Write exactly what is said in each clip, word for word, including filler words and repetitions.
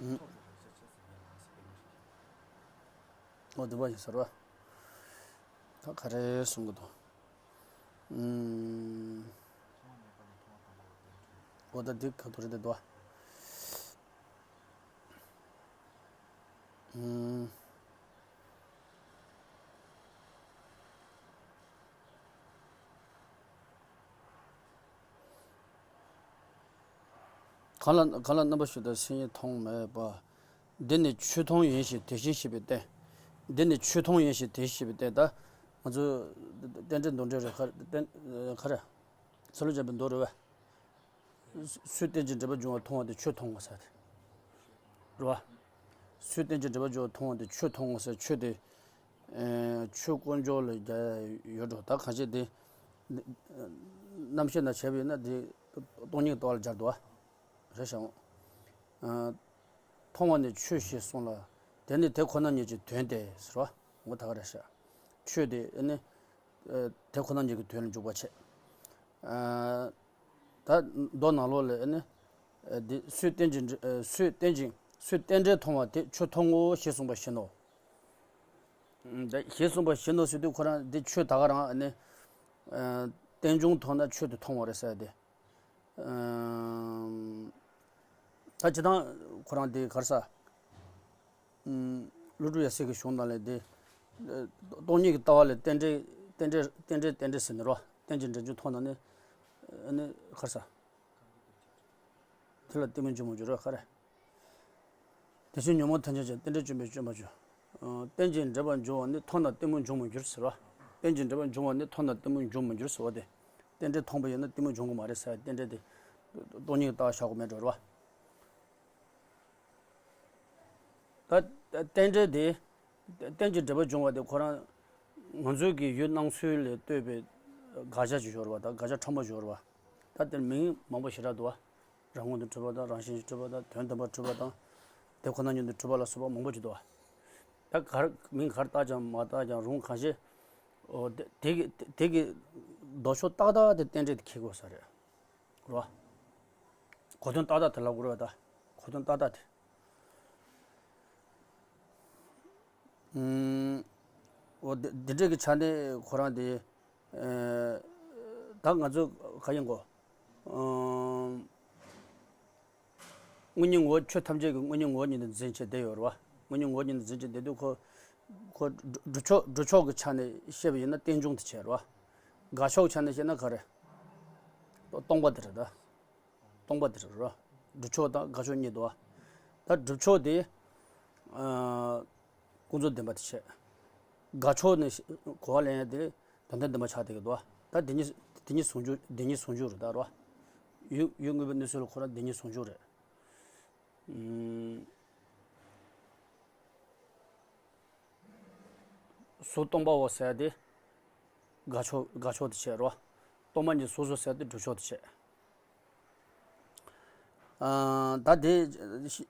ཨུ། ཨོ་འདི་པ་ཡིན་ཟེར་བ། ད་ག་རེ་གསུང་གི་འདུག་ཨུམ། ཨོ་ད་འདི་ག་དུ་རེད་འདུག་ཨུམ། གང་ལ་གང་ལ་རྣམ་པར་ཤེས་དང་མཚན་ཉིད་མཐོང་མེད་པ། འདི་ནི་ཆོས་མཐོང་ཡིན་ཞེས་དེ་བཞིན་གཤེགས་པས་བསྟན། འདི་ནི་ཆོས་མཐོང་ཡིན་ཞེས་དེ་བཞིན་གཤེགས་པས་བསྟན། ད་ང་ཚོ་རྟེན་འབྲེལ་མདོར་འགྲེལ་རེད། ག་རེ་རེད། ཚུལ་ལུགས་འཇམ་པའི་མདོ་རེད་བས། སུས་རྟེན་ཅིང་འབྲེལ་པར་འབྱུང་བ་མཐོང་བ་དེ་ཆོས་མཐོང་བ་ཟེར་ཏེ། རེད་བ། སུས་རྟེན་ཅིང་འབྲེལ་པར་འབྱུང་བ་མཐོང་བ་དེ་ཆོས་མཐོང་བ་ཟེར། ཆོས་དེ། ཨེ། ཆོས་དཀོན་མཆོག་ལ་སྦྱར་ཡོད་འགྲོ། ད་གང་ཅི་དེ། རྣམ་བཤད་ན་བྱས་པ་ཡིན་ན་དེ་སྟོང་ཉིད་ཀྱི་ལྟ་བ་ལ་སྦྱར་འདུག་བ། རེད་ཤག་ཨ། མཐོང་བ་ནི་ཆོས་ཞེས་གསུངས་ལ། དེ་ནི་དེ་ཁོ་ན་ཉིད་ཀྱི་དོན་ཏེ་ཟེར་བ། འོ་ད་ག་རེད་ཤག་ཆོས་དེ་ནི། ཨ། དེ་ཁོ་ན་ཉིད་ཀྱི་དོན་ལ་འཇུག་པ་བྱེད། ཨ། ད་མདོ་ནང་ལོགས་ལ་ནི། ཨ། འདི་སུས་རྟེན་ཅིང་འབྲེལ། ཨ། སུས་རྟེན་ཅིང་། སུས་རྟེན་འབྲེལ་མཐོང་བ་དེ་ཆོས་མཐོང་ངོ་ཞེས་གསུངས་པ་བཞིན་ནོ། ཨ། ད་ཞེས་གསུངས་པ་བཞིན་ནོ་ཟེར་དུས་ཁོ་རང་འདི་ཆོས་ད་ག་རང་ནི། ཨ། རྟེན་འབྱུང་མཐོང་ན་ཆོས་དེ་མཐོང་བ་རེད་ཟེར་ཏེ། ད་སྤྱིར་བཏང་ཁོ་རང་དེ་ག་རེ་ཟ། ཀླུ་སྒྲུབ་ཡབ་སྲས་ཀྱི་གཞུང་ནང་ལས་དེ། སྟོང་ཉིད་ཀྱི་ལྟ་བ་ལས་རྟེན་འབྲེལ་རྟེན་འབྲེལ་རྟེན་འབྲེལ་རྟེན་འབྲེལ་ཟེར་ནས་རོ། རྟེན་ཅིང་འབྲེལ་འབྱུང་མཐོང་ན་ནི། ཨ་ནི་ག་རེ་ཟ། དེ་ལ་གཏི་མུག་འབྱུང་མི་འགྱུར་རོ་ག་རེ། དེ་བཞིན་ཉོན་མོངས་ཐམས་ཅད་ཀྱང་རྟེན་འབྲེལ་བཅོམ་པས་བཅོམ་པར་འགྱུར། ཨ། རྟེན་ཅིང་འབྲེལ་པར་འབྱུང་བ་ནི་མཐོང་ན་གཏི་མུག་འབྱུང་མི་འགྱུར་ཟེར་བ། རྟེན་ཅིང་འབྲེལ་པར་འབྱུང་བ་ནི་མཐོང་ན་གཏི་མུག་འབྱུང་མི་འགྱུར་ཟེར་བ་དེ། རྟེན་འབྲེལ་མཐོང་པ་ཡིན་ན་གཏི་མུག་འབྱུང་གི་མ་རེད་ཟེར། རྟེན་འབྲེལ་དེ་སྟོང་ཉིད་ཀྱི་ལྟ་བ་བཞག་དགོས་མེད་འགྲོ་རེད་བ། ད་རྟེན་འབྲེལ་དེ། རྟེན་ཅིང་འབྲེལ་པར་འབྱུང་བ་དེ་ཁོ་རང་ང་ཚོའི་གི་ཡུལ་སྣང་ཚུལ་ལས་བཏོད་པའི་དགག་བྱ་ཅིག་ཡོད་རེད་བ། ད་དགག་བྱ་ཕྲ་མོ་ཡོད་རེད་བ། ད་དེར་མིང་མང་པོ་ཞེ་དྲག་འདུག་བ། རང་ངོས་ནས་གྲུབ་པ་དང་། རང་བཞིན་གྱིས་གྲུབ་པ་དང་། དོན་དམ་པར་གྲུབ་པ་དང་། དེ་ཁོ་ན་ཉིད་དུ་གྲུབ་པ་ལ་སོགས་པ་མང་པོ་ཅིག་འདུག་བ། ད་གར་མིང་གར་བཏགས་ཀྱང་མ་བཏགས་ཀྱང་རུང་གང་ཞིག་འོ་དེ་དེ་གི་དེ་གི་ལྡོག་ཕྱོགས་ཏག་ཏག་དེ་རྟེན་འབྲེལ་དེ་འཁྱེར་དགོས་ས་རེད། རོ། གོ་དོན་ཏག་ཏག་དེ་ལབ་དགོས་རེད་བ། ད་གོ་དོན་ཏག་ཏག་དེ། ཨུམ། འོ་དེ་དེ་འདྲས་ཀྱི་ཆ་ནས་ཁོ་རང་དེ། ཨེ། ད་ང་ཚོ་ག་ཡིན་གོ། ཨུམ། དངོས་ཉིད་ངོ་བོ། ཆོས་ཐམས་ཅད་ཀྱི་དངོས་ཉིད་ངོ་བོ་ཉིད་དུ་འཛིན་བྱས་བསྡད་ཡོད་རེད་བ། དངོས་ཉིད་ངོ་བོ་ཉིད་དུ་འཛིན་བྱས་བསྡད་དུས་ཁོ། ཁོ་སྒྲུབ་སྒྲུབ་ཕྱོགས་སྒྲུབ་ཕྱོགས་ཀྱི་ཆ་ནས་བཤད་པ་ཡིན་ན་རྟེན་འབྱུང་དེ་བྱས་རེད་བ། དགག་ཕྱོགས་ཀྱི་ཆ་ནས་བཤད་ན་ག་རེ། སྟོང་པ་དེ་རེད་ད། སྟོང་པ་དེ་རེད་རོ། སྒྲུབ་ཕྱོགས་དང་དགག་ཕྱོགས་གཉིས་འདུག་བ། ད་སྒྲུབ་ཕྱོགས་དེ། ཨ། ཀུན་རྫོབ་བདེན་པ་དེ་བྱས། དགག་ཕྱོགས་ནི་གོ་བ་ལེན་ཡ་དེ་དོན་དམ་བདེན་པ་ཆགས་བསྡད་ཀྱི་འདུག་བ། ད་དེ་གཉིས་དེ་གཉིས་ཟུང་འཇུག་དེ་གཉིས་ཟུང་འཇུག་རེད་ད་རོ། ཡུལ་ཡུལ་དངོས་པོའི་གནས་ཚུལ་ལ་ཁོ་རང་དེ་གཉིས་ཟུང་འཇུག་རེད། ཨུམ། གཟུགས་སྟོང་པའོ་ཟེར་ཡ་དེ་དགག་ཕྱོགས་དགག་ཕྱོགས་དེ་བྱས་རོ། སྟོང་པ་ཉིད་གཟུགས་སོ་ཟེར་ཡ་དེ་སྒྲུབ་ཕྱོགས་དེ་བྱས། ཨ། ད་དེ་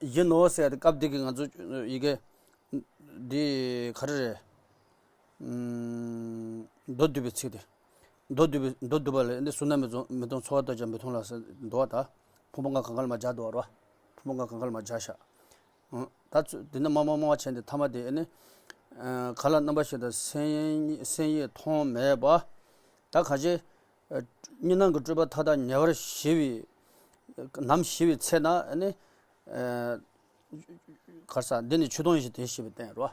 ཡིན་ནོ་ཟེར་ཏེ་སྐབས་འདི་གི་ང་ཚོ་ཡི་གེ་འདི་ག་རེ་རེད། ཨུམ། མདོ་སྡུད་པའི་ཚིག་དེ། མདོ་སྡུད་པའི་མདོ་སྡུད་པ་ལས་འདི་གཟུགས་ནི་མི་མཐོང་མི་མཐོང་། ཚོར་བ་དང་ཀྱང་མི་མཐུན་ལ་ཟེར་འདུག་བ། ད་ཕུང་པོ་ལྔ་གང་ག་ལ་མ་སྦྱར་འདུག་བ་རོ། ཕུང་པོ་ལྔ་གང་ག་ལ་མ་སྦྱར་ཤག་ཨ། ད་ཚུ་དེ་ནི་མ་མ་མ་བ་བྱས་ནས་ཐ་མ་དེ་ནི། ཨ། གང་ལ་རྣམ་པར་ཤེས་དང་མཚན་མཚན་ཉིད་མཐོང་མེད་པ། ད་གང་ཞིག་གཉིས་སྣང་གི་སྤྲོས་པ་མཐའ་དག་ཉེ་བར་ཞི་བའི། ནམ་ཞི་བའི་ཚེ་ན་ནི། ཨ། ག་རེ་ཟ། འདི་ནི་ཆོས་མཐོང་ཡིན་ཞེས་དེ་བཞིན་གཤེགས་པས་བསྟན་རོ།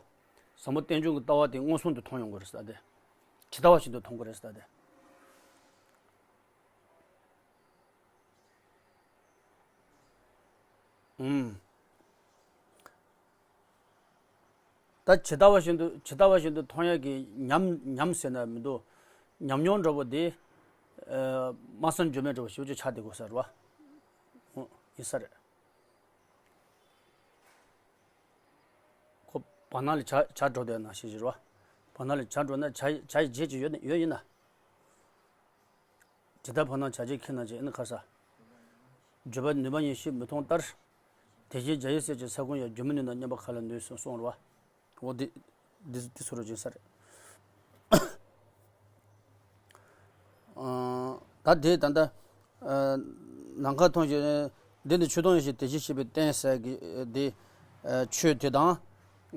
ཟབ་མོ་རྟེན་འབྱུང་གི་ལྟ་བ་དེ་མངོན་སུམ་དུ་མཐོང་ཡོང་གི་རེད་ཟེར་ཏེ། ཇི་ལྟ་བ་བཞིན་དུ་མཐོང་གི་རེད་ཟེར་ཏེ། ཨུམ། ད་ཇི་ལྟ་བ་བཞིན་དུ་ཇི་ལྟ་བ་བཞིན་དུ་མཐོང་ཡག་གི་ཉམས་ཉམས་ཟེར་ན་མི་འདུག་ཉམས་མྱོང་འདྲ་པོ་དེ། ཨ། སྨྲ་བསམ་བརྗོད་མེད་འདྲ་པོ་ཞེ་པོ་ཅིག་ཆགས་བསྡད་དགོས་ས་རེད་བ། ཨོ། ཡིན་ས་རེད། ཁོ་བར་སྣང་ལས་བྱ་བྱ་འགྲོ་བསྡད་ན་ཞེས་ཞེས་རེད་བ། བར་སྣང་ལས་བྱ་འགྲོ་ན་བྱ་བྱ་ཡི་རྗེས་ཀྱི་ཡོད་ན་ཡོད་ཡིན་ན། ཇི་ལྟར་བར་སྣང་བྱ་རྗེས་ཁེགས་ན་ཅི། ཨེ་ནི་ག་རེ་ཟ། བརྗོད་པར་ནུས་པ་ཉིད་ཕྱིར་མི་མཐོང་ལྟར། དེ་བཞིན་རྒྱ་ཡི་གསེར་གྱི་ས་ཁོངས་ཡང་། བརྗོད་མི་ནུས་ན་མཉན་པར་ག་ལ་ནུས། གསུངས་རེད་བ། འོ་འདི་འདི་འདི་ཚོ་རུ་སྦྱིན་ས་རེད། ཨ། ད་དེ་ད་ལྟ། ཨ། ནམ་མཁའ་མཐོང་ཞིང་ འདི་ནི་ཆོས་མཐོང་ཡེ་ཤེས་དེ་བཞིན་གཤེགས་པའི་རྟེན་ཟེར་གྱི་འདི། ཆོས་དེ་དང་།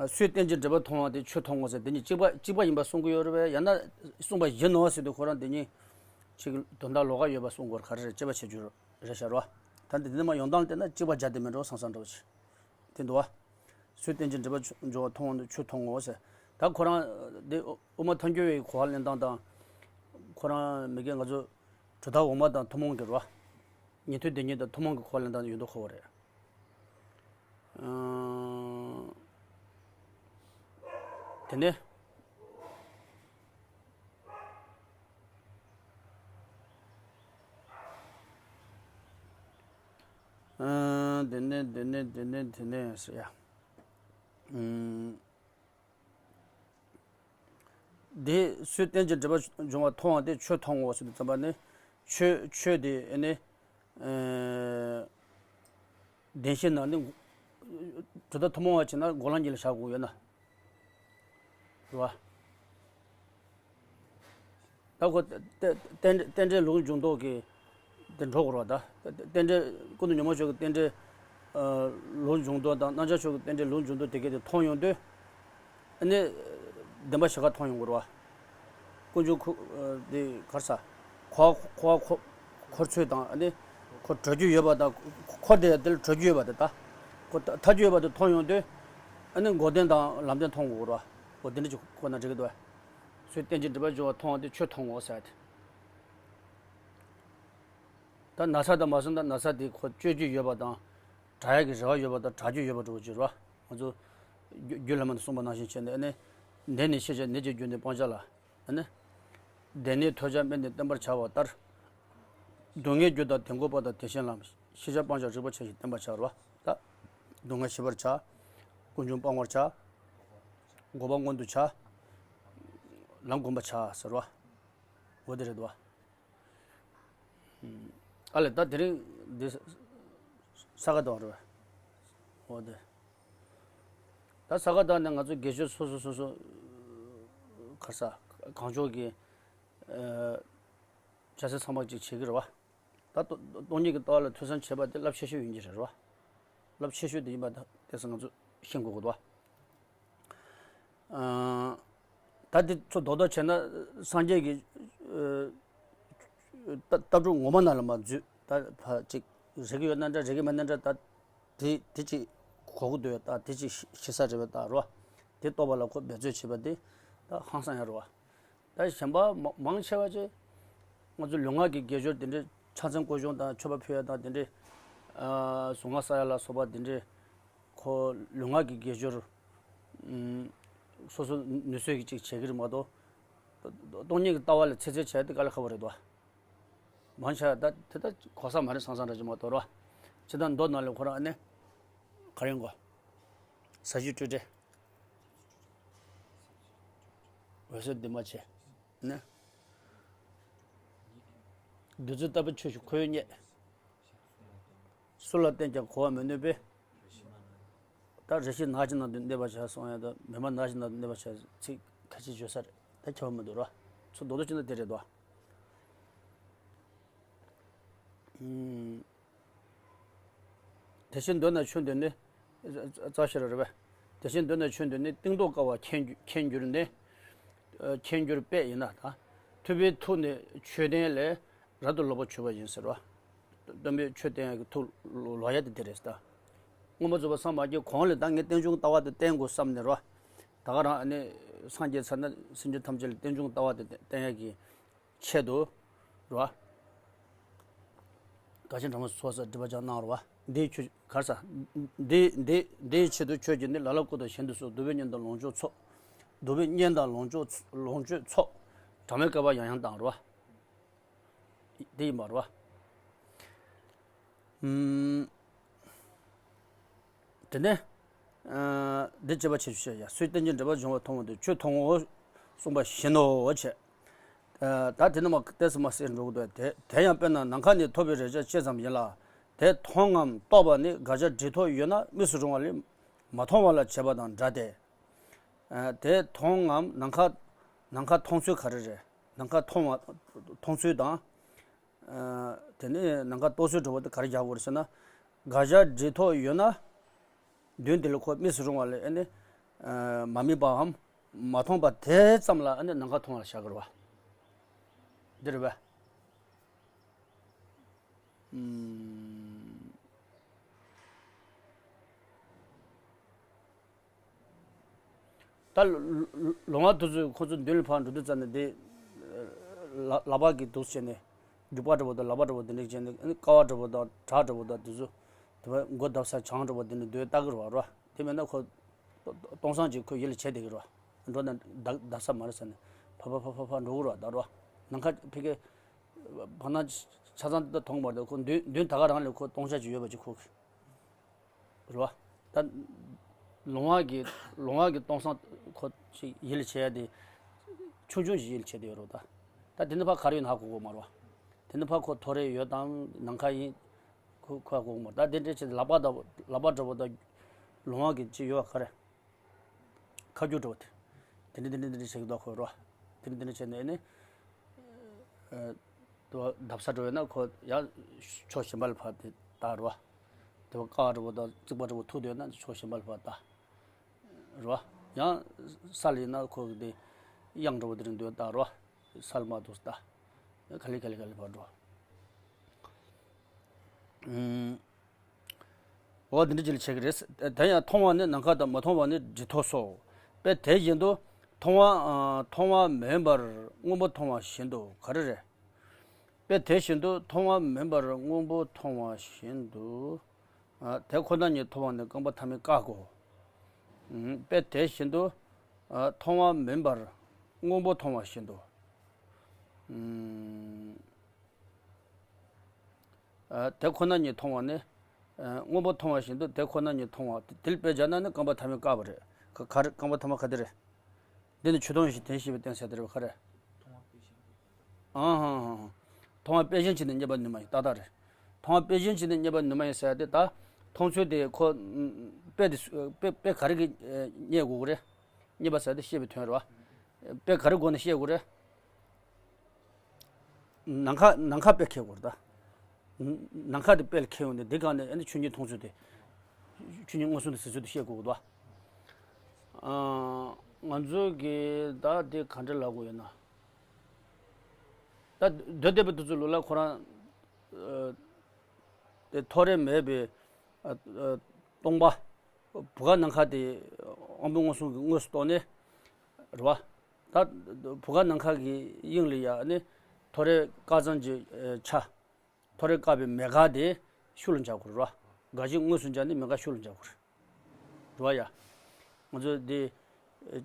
སུས་རྟེན་ཅིང་འབྲེལ་པར་མཐོང་བ་དེ་ཆོས་མཐོང་ངོ་ཟེར། དེ་གཉིས་གཅིག་པ་གཅིག་པ་ཡིན་པ་གསུང་གི་ཡོད་རེད་པས། ཡང་ན་གསུངས་པ་བཞིན་ནོ་ཟེར་དུས་ཁོ་རང་དེ་གཉིས་གཅིག་དོན་དག་ལོགས་ཀ་ཡོད་པ་གསུང་དགོས་ག་རེ་རེད། དཔྱད་པ་བྱེད་རྒྱུ་རེད་ཤག་རོ། ད་འདི་འདི་མ་ཡོང་སྟངས་བལྟས་ན་གཅིག་པ་སྦྱར་དེ་མིན་འགྲོ་བསམ་བསམ་འདྲ་བོ་ཞིག་དེ་འདུག་བ། སུས་རྟེན་ཅིང་འབྲེལ་པར་འབྱུང་བ་མཐོང་བ་ཆོས་མཐོང་ངོ་ཟེར། ད་ཁོ་རང་འདི་དབུ་མ་ཐལ་འགྱུར་བའི་གོ་བ་ལེན་སྟངས་དང་། ཁོ་རང་མི་དགེ་ང་ཚོ་གྲུབ་མཐའ་འོག་མ་དང་ཐུན་མོང་གི་རོ། ཉན་ཐོས་སྡེ་གཉིས་དང་ཐུན་མོང་གི་གོ་བ་ལེན་སྟངས་ཡོད་མདོག་ཁ་པོ་རེད། ཨང་། དེ་ནས། ཨང་། དེ་ནས་དེ་ནས་དེ་ནས་དེ་ནས་ཟེར་ཡ། ཨང་། དེ་སུས་རྟེན་ཅིང་འབྲེལ་པར་འབྱུང་བ་མཐོང་བ་དེ་ཆོས་མཐོང་ངོ་ཟེར་དུས་ཙམ་པ་ནི། ཆོས་ཆོས་དེ་ཨེ་ནི། ཨེ། བདེན་བཞི་ན་ནི། གྲུབ་མཐའ་ཐུན་མོང་བ་བྱས་ན་འགོག་ལམ་གཉིས་ལ་བཞག་དགོས་ཡོད་ན། རེད་བ། ད་ཁོ་རྟེན་རྟེན་འབྲེལ་ལུགས་འབྱུང་ལྡོག་གི་དེ་འགྲོ་དགོས་རེད་བ། ད་རྟེན་འབྲེལ་ཀུན་ཏུ་ཉོན་མོངས་ཕྱོགས་ཀྱི་རྟེན་འབྲེལ་ལུགས་འབྱུང་ལྡོག་དང་རྣམ་གཞག་ཕྱོགས་ཀྱི་རྟེན་འབྲེལ་ལུགས་འབྱུང་ལྡོག་དེ་གས་དེ་མཐོང་ཡོང་དུས། ཨ་ནི། བདེན་པ་བཞི་ཀ་མཐོང་ཡོང་གི་རེད་བ། ཀུན་འབྱུང་ཁོ་དེ་ག་རེ་ཟ། འཁོར་བ་འཁོར་བ་འཁོར་འཁོར་ཚུལ་དང་ཨ་ནི། འཁོར་གྲོལ་རྒྱུ་ཡོད་པ་དང་འཁོར་དེ་དེ་ལ་གྲོལ་རྒྱུ་ཡོད་པ་དེ་ད། ཁོ་ཐར་རྒྱུ་ཡོད་པ་དེ་མཐོང་ཡོང་དུས། ཨ་ནི་འགོག་བདེན་དང་ལམ་བདེན་མཐོང་དགོས་རེད་བ། འོ་དེ་འདྲ་ཅིག་ཁོ་ན་འགྲིག་གི་འདུག་བ། སུས་རྟེན་ཅིང་འབྲེལ་པར་འབྱུང་བ་མཐོང་བ་དེ་ཆོས་མཐོང་ངོ་ཟེར་ཏེ། ད་ན་ཚ་དང་མ་སོང་ད་ན་ཚ་དེ་ཁོ་བཅོས་རྒྱུ་ཡོད་པ་དང་། དྲག་ཡག་གི་རེ་བ་ཡོད་པ་དང་དྲག་རྒྱུ་ཡོད་པ་འདྲ་བོ་ཅིག་རེད་བ། ང་ཚོ་རྒྱུ་རྒྱུད་བླ་མ་དང་གསུངས་པ་ནང་བཞིན་བྱས་ནས་ཨ་ནི། འདས་ནས་ཤེས་བྱ་ནད་ཀྱི་རྒྱུ་ནི་སྤང་བྱ་ལ། ཨ་ནི། འདས་ནས་ཐོས་བྱ་སྨན་ནི་བསྟེན་པར་བྱ་བ་ལྟར། སྡུག་བསྔལ་རྒྱུ་དང་དེ་འགོག་པ་དང་དེ་བཞིན་ལམ། ཤེས་བྱ་སྤང་བྱ་རིགས་པ་ཆ་བཞག་བསྟེན་པར་བྱ་རེད་བ། ད། སྡུག་བསྔལ་ཞི་བར་བྱ། ཀུན་འབྱུང་སྤང་བར་བྱ། འགོག་པ་མངོན་དུ་བྱ། ལམ་བསྒོམ་པར་བྱ་ཟེར་བ། འོ་དེ་རེད་བ། ཨ་ལས་ད་དེ་རིང་འདི་ས་ག་ཟླ་བ་རེད་བ། འོ་དེ། ད་ས་ག་ཟླ་ནས་ང་ཚོ་དགེ་སྦྱོར་སོ་སོ་སོ་སོ། ག་རེ་ཟ། གང་ལྕོགས་ཀྱི། བྱ་སེམས་ཚང་མ་ཅིག་བྱེད་ཀྱི་རེད་བ། ད་སྟོང་སྟོང་ཉིད་ཀྱི་ལྟ་བ་ལ་ཐོས་བསམ་བྱེད་པ་དེ་རླབས་ཆེ་ཤོས་ཡིན་གྱི་རེད་བ། རླབས་ཆེ་ཤོས་དེ་ཡིན་པ་ད་དེ་ཚོ་ང་ཚོ་ཤེས་དགོས་ཀྱི་འདུག་བ། ད་དེ་ཚོ་རྡོག་རྡོག་བྱས་ན་སངས་རྒྱས་ཀྱི་ལྟ་ལྟ་གྲུབ་ངོ་མ་ནང་ལ་མ་འཛུལ། ད་ཕ་ཅིག་རེག་གི་ཡོད་ན་འདྲ་རེག་གི་མེད་ན་འདྲ། ད་དེ་དེ་ཅིག་གོ་གི་འདུག་ཡོད། ད་དེ་ཅིག་ཤི་ས་རེད་བ། ད་རོ། དེ་རྟོགས་པ་ལ་ཁོ་འབད་རྩོལ་བྱེད་པ་དེ་ད་ཧང་སང་ཡ་རེད་བ། ད་གཞན་པ་མ་མང་ཆེ་བ་ཅིག་ང་ཚོ་ལུས་ངག་གི་དགེ་སྦྱོར་དེ་འདྲའི་ཕྱག་མཚན་སྐོར་སྦྱོང་དང་མཆོད་པ་ཕུལ་ཡ་དང་དེ་འདྲའི་གཟུངས་སྔགས་བསགས་ཡ་ལ་སོགས་པ་དེ་འདྲའི་ཁོ་ལུས་ངག་གི་དགེ་སྦྱོར་སོ་སོ་ནུས་ཚོད་ཀྱིས་ཅིག་བྱེད་ཀྱི་རེད་མ་གཏོགས། སྟོང་ཉིད་ཀྱི་ལྟ་བ་ལ་ཚེ་ཚད་བྱས་ཏེ་དཀའ་ལས་ཁག་པོ་རེད་དོ། མང་ཆེ་བ་ད་དེ་ལྟར་གོ་ས་མ་རེད་བསམ་བསམ་འདྲ་ཅིག་མ་གཏོགས་རོ། ཇི་ལྟར་མདོ་ནང་ལ་ཁོ་རང་ཨ་ནི། ག་རེ་ཡིན་གོ། ཟ་ཞིང་སྤྲོས་བྲལ། འོད་གསལ་འདུས་མ་བྱས། ནི། བདུད་རྩི་ལྟ་བུའི་ཆོས་ཤིག་ཁོ་བོས་རྙེད། སུ་ལ་བསྟན་ཀྱང་གོ་བར་མི་ནུས་པས། ད་རེ་ཞིག་ནགས་ཀྱི་ནང་དུ་གནས་པར་བྱ་གསུང་ཡ་དང་མི་མ་ནགས་ཀྱི་ནང་དུ་གནས་པར་བྱ་ཚིག་ཁ་ཅིག་བརྗོད་ས་རེད། ད་ཁྱད་པར་མི་འདུག་རོ། ཚུར་རྡོག་རྡོག་བྱས་ན་དེ་རེད་དོ། ཨུམ། དེ་བཞིན་མདོར་ན་ཆོས་འདི་ནི། རྩ་ཤེ་ར་རེད་པས། དེ་བཞིན་མདོར་ན་ཆོས་འདི་ནི་གཏིང་རྡོ་ཀ་བ་མཁྱེན་རྒྱུ་མཁྱེན་འགྱུར་ནི། མཁྱེན་འགྱུར་པས་ཡིན་ན་ད། ཐུབ་པའི་ཐུགས་ནི་མཆོད་རྟེན་ལས་རབ་ཏུ་ལོག་པར་གྱུར་པ་ཡིན་ཟེར་བ། སྟོན་པས་མཆོད་རྟེན་གྱི་ཐུགས་ལོག་ཡ་དེ་དེ་རེད་ད། མངོན་པར་རྫོགས་པར་སངས་མ་རྒྱས་གོང་ལས་ད་ངས་རྟེན་འབྱུང་ལྟ་བ་དེ་བསྟན་དགོས་བསམ་ནས་རོ། ད་ག་རང་ཨ་ནི་སངས་རྒྱས་ཚར་ན་སེམས་ཅན་ཐམས་ཅད་ལ་རྟེན་འབྱུང་ལྟ་བ་དེ་བསྟན་ཡ་གི་ཆེད་དུ་རོ། དགའ་ཆེན་དྲང་མོ་ཚོགས་ས་སྒྲིབ་པ་སྦྱང་གནང་རོ། འདིའི་ཆོས་གར་ས། འདི་འདི་འདིའི་ཆེད་དུ་ཆོས་ཀྱི་ནི་ལ་ལ་སྐུ་དང་གཞན་དུ་སོགས་འདུལ་བའི་གཉེན་དང་ལོངས་སྤྱོད་ཚོགས། འདུལ་བའི་གཉེན་དང་ལོངས་སྤྱོད་ལོངས་སྤྱོད་ཚོགས། དྲང་བའི་བསྐལ་པ་ཡང་ཡང་བཏང་རོ། འདི་ཡིན་པ་རོ། ཨུམ། དེ་ནས། ཨ། འདི་སྤྱད་པ་བྱེད་ཤོག་ཡ། སུས་རྟེན་ཅིང་འབྲེལ་པར་འབྱུང་བ་མཐོང་བ་དེ་ཆོས་མཐོང་ངོ་། གསུངས་པ་བཞིན་ནོ་བྱས། ཨ། ད་དེ་ནི་མ་ཏོག་ཙམ་མ་ཟད་འགྲོ་གི་འདུག་དེ་དེ་ཡང་དཔེར་ན་ནམ་མཁའ་ནི་མཐོ་བའི་རེག་བྱ་ཅན་ཙམ་ཡིན་ལ། དེ་མཐོང་ངམ་རྟོགས་པ་ནི་དགག་བྱ་འབྲས་རྟོག་ཡོད་ན་དམིགས་སུ་རུང་བ་ལས་མ་མཐོང་བ་ལ་བྱེད་པ་དང་འདྲ་སྟེ། ཨ། དེ་མཐོང་ངམ་ནམ་མཁའ་ནམ་མཁའ་མཐོང་ཚུལ་ག་རེ་རེད། ནམ་མཁའ་མཐོང་བ་མཐོང་ཚུལ་དང་། ཨ། དེ་ནས་ནམ་མཁའ་རྟོགས་ཚུལ་འདྲ་བོ་དེ་ག་རེ་རྒྱག་དགོས་རེད་ཟེར་ན། དགག་བྱ་འབྲི་ཐོག་ཡོད་ན། མདུན་དེ་ལ་ཁོ་དམིགས་སུ་རུང་བ་ལས་ཨ་ནི། མ་དམིགས་པའམ་མ་མཐོང་པ་དེ་ཙམ་ལ་ཨ་ནི་ནམ་མཁའ་མཐོང་བ་ལ་བཞག་དགོས་རེད་བ། འདི་རེད་བ། ཨུམ། ད་ལོ་ལོ་ལོང་བ་དེ་ཚོས་ཁོ་ཚོ་མདུན་ལ་ཕར་འགྲོ་དུས་ཙམ་ནས་དེ། ལག་ལག་པ་གིས་འདུག་བྱས་ནས། རྒྱུག་པ་འདྲ་པོ་དང་ལག་པ་འདྲ་པོ་དེ་འདྲ་བྱས་ནས་ཀ་བ་འདྲ་པོ་དང་བྲག་འདྲ་པོ་དང་དེ་ཚོ། དེ་བ་མགོ་བརྡབ་ས་བྱང་འདྲ་པོ་དེ་འདྲ་སྡོད་ལྟ་གི་རེད་བ་རོ། དེ་མེད་ན་ཁོ། སྟོང་སང་ཅིག་ཁོ་ཡིད་ལ་བྱེད་བསྡད་ཀྱི་རེད་བ། འགྲོ་ན་བརྡབ་བརྡབ་ས་མ་རེད་ཟེར་ནས་ཕ་ཕ་ཕ་ཕ་ཕ་འགྲོ་གི་རེད་བ་ད་རོ། ནམ་མཁའ་ཕ་གི། བར་སྣང་ཆ་ཚང་དེ་མཐོང་མ་རེད། ཁོ་མདུན་མདུན་ད་ག་རང་ལ་ཁོ་སྟོང་ཆ་ཅིག་ཡོད་པ་ཅིག་ཁོ་གི། རེད་བ། ད། ལོང་བ་གི་ལོང་བ་གི་སྟོང་སང་ཁོ་ཅིག་ཡིད་ལ་བྱེད་ཡ་དེ། ཆུང་ཆུང་ཞིག་ཡིད་ལ་བྱེད་དེ་ཡོད་རེད་ད། ད་དེ་ནི་ཕ་ག་རེ་ཡོད་ན་ཧ་གོ་གི་མ་རེད་བ། དེ་ནི་ཕ་ཁོ་ཐོ་རེ་ཡོད་དམ་ནམ་མཁའ་ཡིན། ཁོ་ཁོ་ཧ་གོ་གི་མ་རེད་ད། དེ་འདྲ་བྱས་ལག་པ་དང་ལག་པ་འདྲ་པོ་དང་། ལོང་བ་གི་ཅིག་ཡོད་བ་ག་རེ། ཁ་རྒྱུག་འགྲོ་བ་དེ། དེ་འདྲ་དེ་འདྲ་དེ་འདྲ་བྱེད་ཀྱི་འདུག་ཁོ་རོ། དེ་འདྲ་དེ་འདྲ་བྱས་ནས་ནི། ཨ། དེ་བ་བརྡབ་ས་འགྲོ་ཡོད་ན་ཁོ་ཡང་ཕྱོགས་གཞན་པ་ལ་ཕར་དེ་ལྟ་རོ། དེ་བ་ཀ་བ་འདྲ་པོ་དང་རྩིག་པ་འདྲ་པོ་ཐུག་བསྡད་ཡོད་ན་ཕྱོགས་གཞན་པ་ལ་ཕར་ལྟ། རོ། ཡང་ས་ལ་ཡིན་ན་ཁོ་གི་དེ་གཡང་འདྲ་པོ་དེ་རིང་འདུག་ལྟ་རོ། ས་ལ་མ་འདུག་ལྟ། ག་ལེ་ག་ལེ་ག་ལེ་ཕར་འགྲོ། ཨུམ། འོ་འདི་འདྲ་ཅིག་ལ་བྱེད་ཀྱི་རེད། དེ་ཡང་མཐོང་བ་ནི་ནམ་མཁའ་དང་མ་མཐོང་བ་ནི་འབྲི་ཐོག་སོ། དཔེ་དེ་བཞིན་དུ་མཐོང་བ་ཨ་མཐོང་བ་མིན་པར་སྔོན་པོ་མཐོང་བ་བཞིན་དུ་ག་རེ་རེད། དཔེ་དེ་བཞིན་དུ་མཐོང་བ་མིན་པར་སྔོན་པོ་མཐོང་བ་བཞིན་དུ། ཨ་དེ་ཁོ་ན་ཉིད་མཐོང་བ་ནི་རྐང་པ་ཐ་མའི་ཀ་གོ། ཨུམ། དཔེ་དེ་བཞིན་དུ་ཨ་མཐོང་བ་མིན་པར་སྔོན་པོ་མཐོང་བ་བཞིན་དུ། ཨུམ། ཨ་དེ་ཁོ་ན་ཉིད་མཐོང་བ་ནི། ཨ་སྔོན་པོ་མཐོང་བ་བཞིན་དུ་དེ་ཁོ་ན་ཉིད་མཐོང་བ་དེ་དེ་ལ་དཔེ་སྦྱར་ན་ནི་རྐང་པ་ཐ་མའི་ཀ་བ་རེད། ག་ག་རེ་རྐང་པ་ཐ་མ་ག་དེ་རེད། འདི་ནི་ཆོས་མཐོང་ཞིང་དེ་ཤེས་པའི་རྟེན་ཟེར་དེ་རེད་བ་ག་རེ། ཨང་ཧང་ཧང་ཧང་། མཐོང་བ་དཔེ་གཞན་གྱིས་ནི་རྙེད་པར་ནུས་མ་ཡིན་ཏག་ཏག་རེད། མཐོང་བ་དཔེ་གཞན་གྱིས་ནི་རྙེད་པར་ནུས་མ་ཡིན་ཟེར་ཡ་དེ་ད། མཐོང་ཚུལ་དེ་ཁོ། དཔེ་དེ་དཔེ་དཔེ་ག་རེ་གིས་རྙེད་དགོས་ཀྱི་རེད། རྙེད་པ་ཟེར་ཡ་དེ་ཤེས་པའི་དོན་རེད་བ། དཔེ་ག་རེ་སྒོ་ནས་ཤེས་དགོས་རེད། ནམ་མཁའ་ནམ་མཁའ་དཔེ་འཁྱེར་དགོས་རེད་ད། ནམ་མཁའ་དེ་དཔེ་ལ་འཁྱེར་ཡོང་དུས་འདི་སྒང་ནས་ཨ་ནི་ཆོས་ཉིད་མཐོང་ཚུལ་དེ། ཆོས་ཉིད་མངོན་སུམ་དུ་གཟིགས་ཚུལ་དེ་ཤེས་དགོས་ཀྱི་འདུག་བ། ཨ། ང་ཚོ་གིས་ད་དེ་ག་འདྲ་ལབ་དགོས་ཡོད་ན། ད་མདོ་སྡེ་པ་དེ་ཚོའི་ལུགས་ལ་ཁོ་རང་། ཨ། དེ་ཐོ་རེ་མེད་པའི། ཨ། ཨ། སྟོང་པ། བུ་ག་ནམ་མཁའ་དེ་དབང་པོ་མངོན་སུམ་གྱིས་དངོས་སུ་རྟོགས་ནས། རེད་བ། ད་བུ་ག་ནམ་མཁའ་གི་དབྱིངས་ལ་ཡ་ནི་ཐོ་རེ་བཀག་ཙམ་གྱི་ཆ། ཐོ་རེ་བཀག་པའི་མེད་དགག་དེ་ཤུགས་ལ་འཇགས་དགོས་རེད་བ། དགག་གཞི་དངོས་སུ་འཇགས་ནས་མེད་དགག་ཤུགས་ལ་འཇགས་དགོས་རེད། རེད་བ་ཡ། ང་ཚོ་འདི།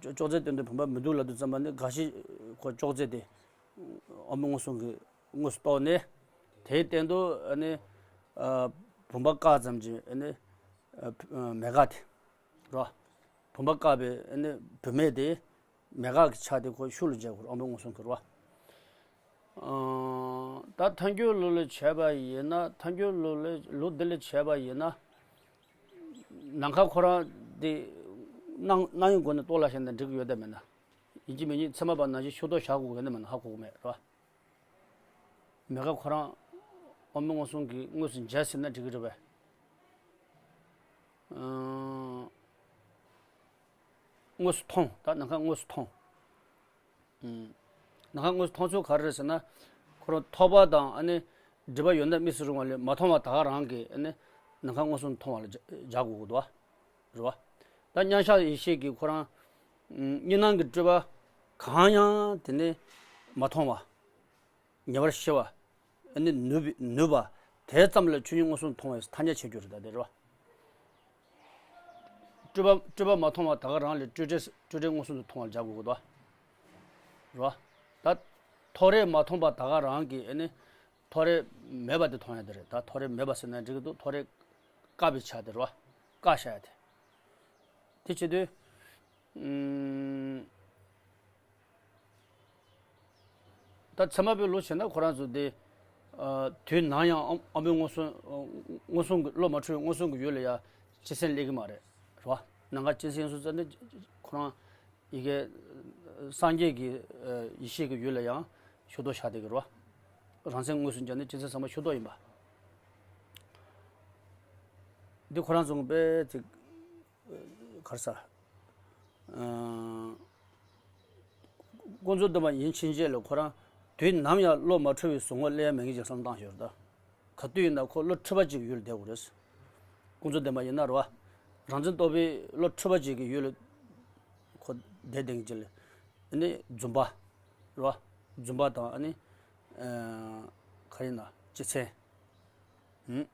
ཅོག་ཅོག་ཙེ་སྟོན་དུས་བུམ་པ་མི་འདུག་ལབ་དུས་ཙམ་པ་ནི་དགག་གཞི་ཁོ་ཅོག་ཙེ་དེ། དབང་པོ་མངོན་སུམ་གྱིས་དངོས་སུ་རྟོགས་ནས། དེའི་སྟེང་དུ་ཨ་ནི། ཨ། བུམ་པ་བཀག་ཙམ་གྱི་ཨ་ནི། ཨ། མེད་དགག་དེ། རེད་བ། བུམ་པ་བཀག་པའི་ཨ་ནི་བུད་མེད་དེ། མེད་དགག་གི་ཆ་དེ་ཁོ་ཤུགས་ལ་འཇགས་དགོས་རེད་དབང་པོ་མངོན་སུམ་གྱིས་རེད་བ། ཨ། ད་ཐལ་འགྱུར་ལུགས་ལ་བྱས་པ་ཡིན་ན་ཐལ་འགྱུར་ལུགས་ལ་ལུགས་འདི་ལ་བྱས་པ་ཡིན་ན། ནམ་མཁའ་ཁོ་རང་དེ་སྣང་སྣང་ཡུལ་སྒོ་ནས་རྟོགས་ལ་བཞག་ན་འགྲིག་གི་ཡོད་དམ་མེད་ན། ཡིན་གཅིག་མིན་གཅིག་ཚད་མ་པ་ནང་བཞིན་ཤུགས་རྟོགས་བཞག་དགོས་ཀྱི་ཡོད་ན་མེད་ན་ཧ་གོ་གི་མེད་རེད་བ། མེད་དགག་ཁོ་རང་དབང་པོ་མངོན་སུམ་གྱིས་དངོས་སུ་འཇལ་ཟིན་ན་འགྲིག་གི་རེད་པས། ཨང་། དངོས་སུ་མཐོང་ད་ནམ་མཁའ་དངོས་སུ་མཐོང་། ཨང་། ནམ་མཁའ་དངོས་སུ་མཐོང་ཚུལ་ག་རེ་རེད་ཟེར་ན། ཁོ་རང་ཐོགས་པ་དང་ཨ་ནི། སྒྲིབ་པ་ཡོད་ན་དམིགས་སུ་རུང་བ་ལས་མ་མཐོང་བ་ད་ག་རང་གིས་ཨ་ནི། ནམ་མཁའ་མངོན་སུམ་མཐོང་བ་ལ་སྦྱར་དགོས་ཀྱི་འདུག་བ། རེད་བ། ད་མཉམ་གཞག་ཡེ་ཤེས་ཀྱིས་ཁོ་རང་། གཉིས་སྣང་གི་སྤྲོས་པ་གང་ཡང་དེ་ནི་མ་མཐོང་བ། ཉེ་བར་ཞི་བ། ཨ་ནི་ནུབ་པའི་ནུབ་པ། དེ་ཙམ་ལ་ཆོས་ཉིད་མངོན་སུམ་མཐོང་བའི་ཐ་སྙད་བྱེད་རྒྱུ་རེད་ད་དེ་རེད་བ། སྤྲོས་པ་སྤྲོས་པ་མ་མཐོང་བ་ད་ག་རང་ལས་སྤྲོས་བྲལ་སྤྲོས་བྲལ་མངོན་སུམ་དུ་མཐོང་བར་སྦྱར་དགོས་ཀྱི་འདུག་བ། རེད་བ། ད་ཐོ་རེ་མ་མཐོང་བ་ད་ག་རང་གིས་ཨ་ནི། ཐོ་རེ་མེད་པ་དེ་མཐོང་ཡ་དེ་རེད་ད་ཐོ་རེ་མེད་པ་ཟེར་ན་འགྲིག་གི་འདུག་ཐོ་རེ་བཀག་པའི་ཆ་དེ་རེད་བ། བཀག་བཞག་ཡ་དེ། དེ་བྱེད་དུས། ཨུམ། ད་ཚད་མ་པའི་ལུགས་བྱས་ན་ཁོ་རང་ཚོ་དེ། ཨ། དུས་ནམ་ཡང་ཨ་ཨ་མའི་མངོན་སུམ། མངོན་སུམ་གྱི་བློ་མ་འཁྲུལ་བའི་མངོན་སུམ་གྱི་ཡུལ་ལ་ཡ་སྤྱི་སེམས་སླེབས་ཀྱི་མ་རེད། རེད་བ། ནམ་མཁའ་སྤྱི་སེམས་སུ་བཙལ་ནས་ཁོ་རང་ཡི་གེ་སངས་རྒྱས་ཀྱི་ཡེ་ཤེས་ཀྱི་ཡུལ་ལ་ཡང་ཤུགས་རྟོགས་བཞག་བསྡད་ཀྱི་རེད་བ། རང་སེམས་དངོས་སུ་འཇགས་ནས་སྤྱི་སེམས་ཟབ་མོ་ཤུགས་རྟོགས་ཡིན་པ། འདི་ཁོ་རང་ཚོ་དཔེ་ཅིག་གར་ས། ཀུན་རྫོབ་བདེན་པ་ཡིན་ཕྱིན་ཆད་ལ་ཁོ་རང་དུས་ནམ་ཡང་བློ་མ་འཁྲུལ་བའི་གཟུགས་ངོ་སླེབས་ཡ་མེད་མཁན་ཅིག་བསམ་བཏང་ཞོར་ད། ག་དུས་ཡིན་ན་ཁོ་བློ་འཁྲུལ་པ་ཅིག་ཡུལ་བསྡད་དགོས་རེད། ཀུན་རྫོབ་བདེན་པ་ཡིན་ན་རེད་བ། རང་འཛིན་རྟོག་པའི་བློ་འཁྲུལ་པ་ཅིག་གི་ཡུལ་ལ་ཁོ་བསྡད་བསྡད་མཁན་ཅིག་ལ། ཨ་ནི་རྫུན་པ། རེད་བ། རྫུན་པ་དང་ཨ་ནི། ག་ཡིན་ན་སྤྱི་མཚན། ཧུམ།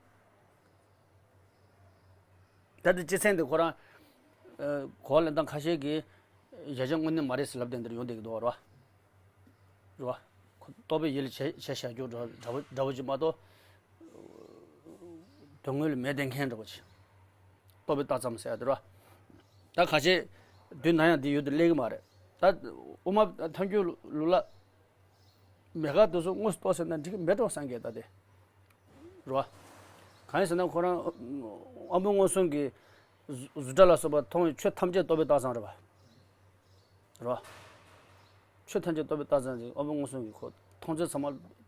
ད་ལྟ་སྤྱི་མཚན་དེ་ཁོ་རང་། གོ་བ་ལེན་སྟངས་ཁ་ཤས་ཀྱིས་གཞལ་བྱ་དངོས་གནས་མ་རེད་ཟེར་ལབ་བསྡད་འདིར་ཡོང་བསྡད་ཀྱི་འདུག་ར། ར། ཁོ་རྟོག་པའི་ཡུལ་ལ་བྱས་བྱས་བཞག་རྒྱུ་འདྲ་འདྲ་པོ་འདྲ་པོ་ཅིག་མ་གཏོགས། དོན་དངོས་ལ་མེད་བསྡད་མཁན་འདྲ་པོ་ཅིག་རྟོག་པའི་རྟགས་ཙམ་ཟེར་ཡ་དེ་ར། ད་ཁ་ཤས་དུས་ནམ་ཡང་འདི་ཡུལ་དུ་སླེབས་ཀྱི་མ་རེད། ད་དབུ་མ་ཐལ་འགྱུར་ལུགས་ལ། མེད་དགག་དེ་ཚོ་དངོས་སུ་རྟོགས་ཟེར་ན་འགྲིག་གི་མེད་འགྲོ་སངས་རྒྱས་ད་དེ། རེད་བ། གང་ཡིན་ཟེར་ན་ཁོ་རང་དབང་པོ་མངོན་སུམ་གྱིས་གཟུ་གཟུགས་སྒྲ་ལ་སོགས་པ་མཐོང་བའི་ཆོས་ཐམས་ཅད་རྟོག་པའི་རྟགས་ཙམ་རེད་བ། རེད་བ། ཆོས་ཐམས་ཅད་རྟོག་པའི་རྟགས་ཙམ་ཞིག་དབང་པོ་མངོན་སུམ་གྱིས་ཁོ་མཐོང་ཚུལ་ཚང་མ་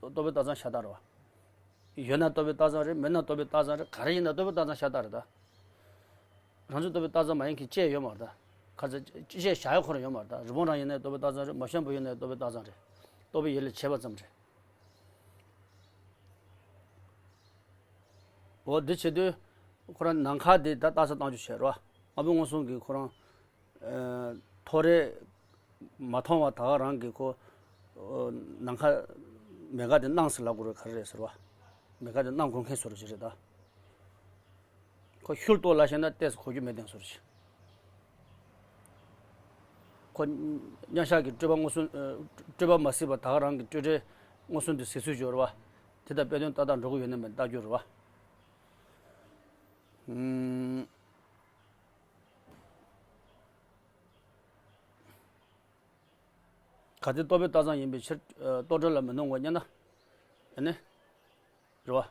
རྟོག་པའི་རྟགས་ཙམ་ཤ་སྟག་རེད་བ། ཡོད་ན་རྟོག་པའི་རྟགས་ཙམ་རེད། མེད་ན་རྟོག་པའི་རྟགས་ཙམ་རེད། ག་རེ་ཡིན་ན་རྟོག་པའི་རྟགས་ཙམ་ཤ་སྟག་རེད་ད། རང་ཚོ་རྟོག་པའི་རྟགས་ཙམ་མ་ཡིན་མཁན་ཅི་ཡང་ཡོད་མ་རེད་ད། ཁ་ཚ་ཅི་བཤད་བཞག་ཡ་ཁོ་རང་ཡོད་མ་རེད་ད། རི་བོང་རང་ཡིན་ནའི་རྟོག་པའི་རྟགས་ཙམ་རེད། མ་ཤམ་བུ་ཡིན་ནའི་རྟོག་པའི་རྟགས་ཙམ་རེད། རྟོག་པའི་ཡུལ་ལ་བྱས་པ་ཙམ་རེད། འོ་འདི་བྱེད་དུས་ཁོ་རང་ནམ་མཁའ་དེ་ད་རྟགས་གསལ་བཏང་རྒྱུ་བྱས་རོ། དབང་པོ་མངོན་སུམ་གྱིས་ཁོ་རང་ཐོ་རེ་མ་མཐོང་བ་ད་ག་རང་གི་ཁོ་ནམ་མཁའ་མེད་དགག་དེ་སྣང་ཟེར་ལབ་དགོས་རེད། ག་རེ་རེད་ཟེར་བ། མེད་དགག་དེ་སྣང་དགོས་མཁན་བཟོ་འདྲ་ཞིག་རེད་ད། ཁོ་ཤུལ་རྟོགས་ལ་བཞག་ན་ཏོག་ཙམ་གོ་རྒྱུ་མེད་དེ་བཟོ་འདྲ་ཞིག་ཁོ་མཉམ་བཞག་གི་སྤྲོས་པ་མངོན་སུམ། སྤྲོས་པ་མ་གཟིགས་པ་ད་ག་རང་གི་སྤྲོས་བྲལ་མངོན་སུམ་དུ་གཟིགས་ཚུལ་སྦྱོར་བ། དེ་དང་དཔེ་དོན་ཏག་ཏག་འགྲོ་གི་ཡོད་ན་མེད་ལྟ་རྒྱུ་རེད་བ། ཨུམ། གལ་ཏེ་རྟོག་པའི་རྟགས་ཙམ་ཡིན་པའི་ཕྱིར། རྟོག་བྲལ་ལ་མི་སྣང་ངོ་སྙམ་ན། ཨ་ནི། རེད་བ།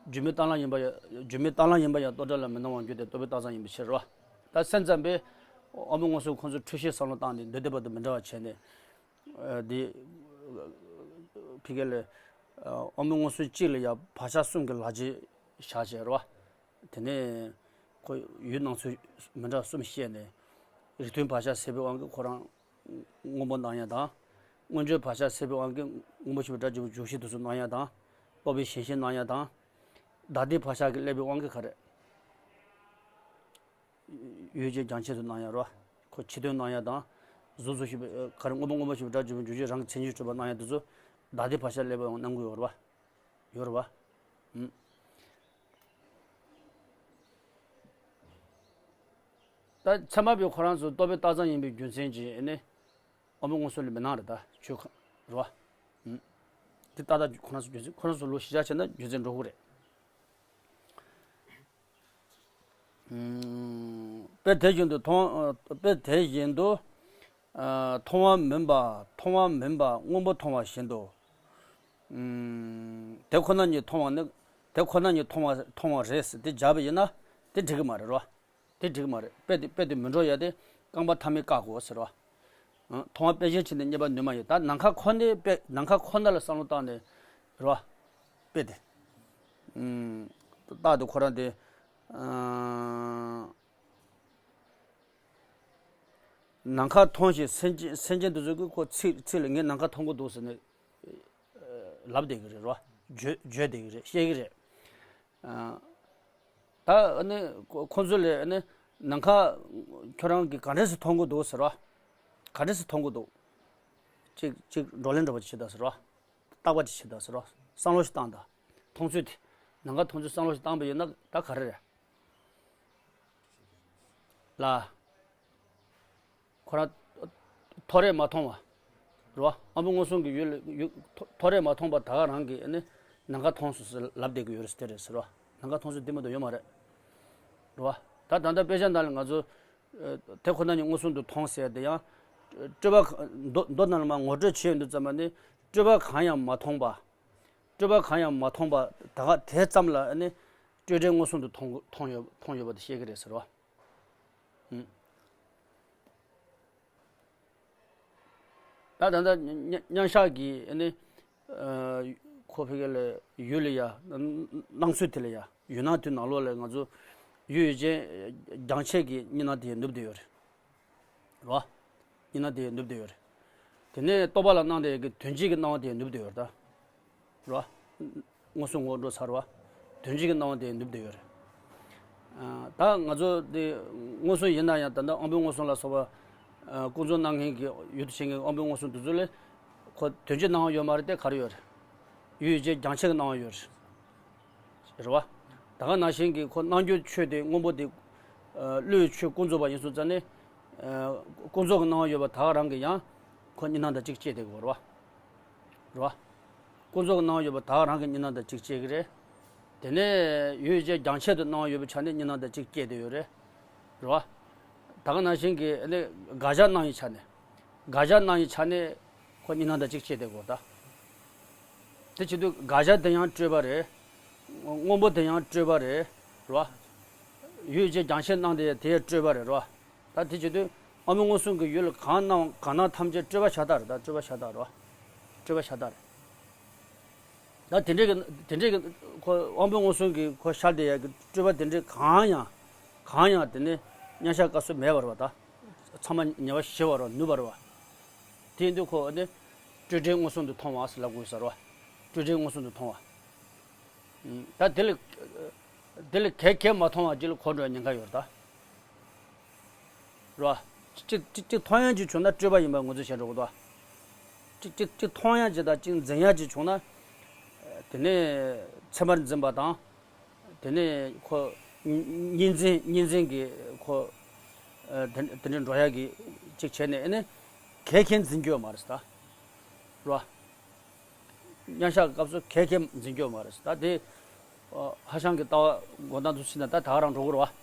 སྒྱུ་མའི་རྟ་གླང་ཡིན་པ་ཡང་། སྒྱུ་མའི་རྟ་གླང་ཡིན་པ་ཡང་རྟོག་བྲལ་ལ་མི་སྣང་བར་འགྱུར་ཏེ་རྟོག་པའི་རྟགས་ཙམ་ཡིན་པའི་ཕྱིར་རོ། ད་སེམས་ཙམ་པས་དབང་པོ་མངོན་སུམ་ཁོང་ཚོའི་འཁྲུལ་ཤེས་བསམ་བློ་བཏང་ནས་འདོད་འདོད་པ་དང་མི་འདྲ་བ་བྱས་ནས། ཨ། འདི་ཕ་གི་ལ། ཨ། དབང་པོ་མངོན་སུམ་གཅིག་ལ་ཡང་བག་ཆགས་གསུམ་གྱི་ལག་རྗེས་བཞག་བྱས་རོ། དེ་ནས་ཁོ་ཡུལ་སྣང་ཚུལ་མི་འདྲ་གསུམ་བཤད་ནས། རིགས་མཐུན་བག་ཆགས་སད་པའི་དབང་གིས་ཁོ་རང་སྔོན་པོ་སྣང་ཡ་དང་། མངོན་བརྗོད་བག་ཆགས་སད་པའི་དབང་གིས་སྔོན་པོ་ཞེས་པའི་སྒྲ་འཇུག་པའི་འཇུག་གཞི་དེ་ཚོ་སྣང་ཡ་དང་། རྟོག་པའི་ཞེན་གཞི་སྣང་ཡ་དང་། བདག་ལྟའི་བག་ཆགས་ཀྱིས་བསླད་པའི་དབང་གིས་ག་རེ། ཡུལ་ཅན་རྒྱང་ཆད་དུ་སྣང་ཡ་རོ། ཁོ་ཕྱི་དོན་སྣང་ཡ་དང་། གཟུགས་སོགས་ཞེས་པའི་ག་རེ། སྔོན་པོ་སྔོན་པོ་ཞེས་པའི་སྒྲ་འཇུག་པའི་འཇུག་གཞི་རང་གི་མཚན་ཉིད་གྲུབ་པ་སྣང་ཡ་དེ་ཚོ་བདག་ལྟའི་བག་ཆགས་བསླད་པའི་དབང་གིས་སྣང་གི་ཡོད་རེད་བ། ཡོད་རེད་བ། ཨུམ། ད་ཚད་མ་པས་ཁོ་རང་ཚོ་རྟོག་པའི་རྟགས་ཙམ་ཡིན་པའི་རྒྱུ་མཚན་གྱིས་ནི། དབང་པོ་མངོན་སུམ་ལ་མི་སྣང་རེད་ད་ཆོས་ཁ་རེད་བ། ཨུམ། དེ་ཏག་ཏག་ཁོ་རང་ཚོ་རྒྱུ་མཚན། ཁོ་རང་ཚོ་ལོ་གཞི་བཞག་བྱས་ན་རྒྱུ་མཚན་འགྲོ་གི་རེད། ཨུམ། དཔེ་དེ་བཞིན་དུ་མཐོང་། དཔེ་དེ་བཞིན་དུ། ཨ། མཐོང་བ་མིན་པ། མཐོང་བ་མིན་པ་སྔོན་པོ་མཐོང་བ་བཞིན་དུ། ཨུམ། དེ་ཁོ་ན་ཉིད་མཐོང་བ་ནི། དེ་ཁོ་ན་ཉིད་མཐོང་བ་མཐོང་བ་རེད་ཟེར་དེ་སྦྱར་བ་ཡིན་ན་དེ་འགྲིག་གི་མ་རེད་རོ། དེ་འགྲིག་གི་མ་རེད། དཔེ་དེ་དཔེ་དེ་མི་འགྲོ་ཡ་དེ་རྐང་པ་ཐ་མའི་བཀག་གོ་ཟེར་རོ། ཨ། མཐོང་བ་དཔེ་གཞན་ཕྱིར་ནི་རྙེད་པར་ནུས་མ་ཡིན། ད་ནམ་མཁའ་ཁོ་ནའི་དཔེ། ནམ་མཁའ་ཁོ་ན་ལ་བསམ་བློ་བཏང་ནས་རོ། དཔེ་དེ། ཨུམ། རྟགས་དེ་ཁོ་རང་དེ། ཨ། ནམ་མཁའ་མཐོང་ཞིང་སེམས་ཅན། སེམས་ཅན་དེ་ཚོ་གིས་ཁོ་ཚིག་ཚིག་ལ་ངས་ནམ་མཁའ་མཐོང་གི་འདུག་ཟེར་ནས་ལབ་བསྡད་ཀྱི་རེད་རོ། བརྗོད་བརྗོད་བསྡད་ཀྱི་རེད། བཤད་ཀྱི་རེད། ཨ། ད་ཨ་ནི་ཁོ་ཁོ་ཚོ་ལ་ཨ་ནི་ནམ་མཁའ་ཁྱོད་རང་གིས་ག་འདྲས་སེ་མཐོང་གི་འདུག་ཟེར་རོ། ག་འདྲས་སེ་མཐོང་གི་འདུག་ཅིག་ཅིག་བགྲོ་གླེང་འདྲ་པོ་ཅིག་བྱེད་དང་ཟེར་རོ། རྟག་པ་ཅིག་བྱེད་དང་ཟེར་རོ། བསམ་བློ་ཞིག་བཏང་དང་། མཐོང་ཚུལ་དེ། ནམ་མཁའ་མཐོང་ཚུལ་བསམ་བློ་ཞིག་བཏང་པ་ཡིན་ན་ད་ག་རེ་རེད། ལ། ཁོ་རང་ཐོ་རེ་མ་མཐོང་བ་རེད་བ། དབང་པོ་མངོན་སུམ་གྱི་ཡུལ་ལ་ཡུལ་ཐོ་ཐོ་རེ་མ་མཐོང་བ་ད་ག་རང་གིས་ནི་ནམ་མཁའ་མཐོང་སོང་ཟེར་ལབ་བསྡད་ཀྱི་ཡོད་རེད་ཟེར་དེ་རེད་ཟེར་བ། ནམ་མཁའ་མཐོང་ཚུལ་འདི་མ་གཏོགས་ཡོད་མ་རེད། རེད་བ། ད་ད་ལྟ་དཔེ་ཆ་ནང་ལ་ང་ཚོ་ཨ་དེ་ཁོ་ན་ཉིད་མངོན་སུམ་དུ་མཐོང་ཟེར་དེ་ཡང་སྤྲོས་པ་ག་མདོ་མདོ་ནང་ལ་མར་ངོ་སྤྲོད་བྱས་ཡོང་དུས་ཙམ་པ་ནི་སྤྲོས་པ་གང་ཡང་མ་མཐོང་བ། སྤྲོས་པ་གང་ཡང་མ་མཐོང་བ་ད་ག་དེ་ཙམ་ལ་ནི་སྤྲོས་བྲལ་མངོན་སུམ་དུ་མཐོང་མཐོང་ཡོད་མཐོང་ཡོད་པ་དེ་བཤད་ཀྱི་རེད་ཟེར་བ། ཨུམ། ད་ད་ལྟ་མཉམ་མཉམ་བཞག་གི་ཨ་ནི་ཨ་ཁོ་ཕ་གི་ལ་ཡུལ་ལ་ཡ་སྣང་ཚུལ་དེ་ལ་ཡ་ཡུལ་སྣང་དེ་ནང་ལོགས་ལ་ང་ཚོ་ ཡུལ་ཡུལ་ཅན་རྒྱང་ཆད་ཀྱི་གཉིས་སྣང་དེ་ནུབ་བསྡད་ཡོད་རེད། རེད་བ། གཉིས་སྣང་དེ་ནུབ་བསྡད་ཡོད་རེད། དེ་ནས་རྟོག་པ་ལ་སྣང་བསྡད་ཀྱི་དོན་སྤྱིའི་གི་སྣང་བ་དེ་ནུབ་བསྡད་ཡོད་རེད་ད། རེད་བ། མངོན་སུམ་ངོ་སྤྲོད་ཚར་བ། དོན་སྤྱི་གི་སྣང་བ་དེ་ནུབ་བསྡད་ཡོད་རེད། ཨ། ད་ང་ཚོ་དེ་མངོན་སུམ་ཡིན་ན་ཡང་ད་ལྟ་དབང་པོའི་མངོན་སུམ་ལ་སོགས་པ། ཨ། ཀུན་རྫོབ་སྣང་མཁན་གྱི་ཡུལ་དུ་བྱེད་མཁན་གྱི་དབང་པོའི་མངོན་སུམ་དེ་ཚོ་ལས་ཁོ་དོན་སྤྱི་སྣང་བ་ཡོད་མ་རེད་དེ། ག་རེ་ཡོད་རེད། ཡུལ་ཡུལ་ཅན་རྒྱང་ཆད་ཀྱི་སྣང་བ་ཡོད་རེད། རེད་བ། ད་ག་ནང་བཞིན་གྱི་ཁོ་སྣང་རྒྱུའི་ཆོས་དེ་སྔོན་པོ་དེ། ཨ། བློའི་ཆོས་ཀུན་རྫོབ་པ་ཡིན་སོང་ཙང་ནི། ཨ། ཀུན་རྫོབ་ཀྱི་སྣང་བ་ཡོད་པ་ད་ག་རང་གིས་ཡང་ཁོ་གཉིས་སྣང་དང་གཅིག་སྐྱེས་བསྡད་དགོས་རེད་བ། རེད་བ། ཀུན་རྫོབ་ཀྱི་སྣང་བ་ཡོད་པ་ད་ག་རང་གི་གཉིས་སྣང་དང་གཅིག་སྐྱེ་གི་རེད། དེ་ནས་ཡུལ་ཡུལ་ཅན་རྒྱང་ཆད་དུ་སྣང་བ་ཡོད་པའི་ཆ་ནས་གཉིས་སྣང་དང་གཅིག་སྐྱེས་བསྡད་ཡོད་རེད། རེད་བ། ད་ག་ནང་བཞིན་གྱི་ཨ་ནི་དགག་བྱ་སྣང་བའི་ཆ་ནས། དགག་བྱ་སྣང་བའི་ཆ་ནས་ཁོ་གཉིས་སྣང་དང་གཅིག་སྐྱེས་བསྡད་དགོས་ད། དེ་བྱེད་དུས་དགག་བྱ་དེ་ཡང་སྤྲོས་པ་རེད། སྔོན་པོ་དེ་ཡང་སྤྲོས་པ་རེད། རེད་བ། ཡུལ་ཡུལ་ཅན་རྒྱང་ཆད་སྣང་དེ་དེ་ཡང་སྤྲོས་པ་རེད། རེད་བ། ད་དེ་བྱེད་དུས་དབང་པོའི་མངོན་སུམ་གྱི་ཡུལ་གང་སྣང་གང་སྣང་ཐམས་ཅད་སྤྲོས་པ་ཤ་སྟག་རེད། ད་སྤྲོས་པ་ཤ་སྟག་རེད་བ། སྤྲོས་པ་ཤ་སྟག་རེད། ད་དེ་འདྲའི་གི་དེ་འདྲའི་གི་ཁོ་དབང་པོའི་མངོན་སུམ་གྱི་ཁོ་ཤར་བསྡད་ཡ་གི་སྤྲོས་པ་དེ་འདྲའི་གང་ཡང་གང་ཡང་དེ་ནི་མཉམ་གཞག་སྐབས་སུ་མེད་པ་རེད་བ། ད་ཚང་མ་ཉེ་བར་ཞི་བ་རེད་བ། ནུབ་པ་རེད་བ། དེ་ཡིན་དུས་ཁོ་ནི་སྤྲོས་བྲལ་མངོན་སུམ་དུ་མཐོང་བ་ཟེར་ལབ་དགོས་ས་རེད་བ། སྤྲོས་བྲལ་མངོན་སུམ་དུ་མཐོང་བ། ད་དེ་ལ་དེ་ལ་གལ་གལ་མ་མཐོང་བ་ཅིག་ལ་གོ་འགྲོ་ཉེན་ཁ་ཡོད་རེད་ད། རེད་བ། གཅིག་གཅིག་གཅིག་མཐོང་ཡ་ཅིག་བྱུང་ན་སྤྲོས་པ་ཡིན་པ་ངོས་འཛིན་བྱེད་འགྲོ་གི་འདུག་བ། གཅིག་གཅིག་གཅིག་མཐོང་ཡ་ཅིག་དང་གཅིག་འཛིན་ཡ་ཅིག་བྱུང་ན། དེ་ནས་ཚད་མར་འཛིན་པ་དང་། དེ་ནས་ཁོ་གཉིས་འཛིན་གཉིས་འཛིན་གྱི་ཁོ། དེ་དེ་འདྲ་འགྲོ་ཡ་གི་ཅིག་བྱས་ནས་ཨ་ནི་གལ་གལ་འཛིན་རྒྱུ་ཡོད་མ་རེད་ད། རེད་བ། མཉམ་བཞག་གི་སྐབས་སུ་གལ་གལ་འཛིན་རྒྱུ་མ་རེད། ད་དེ་ཧ་ཤང་གི་ལྟ་བ་འགོ་ནང་དུ་ཕྱིན་ན་ད་ད་ག་རང་འགྲོ་གི་རེད་བ།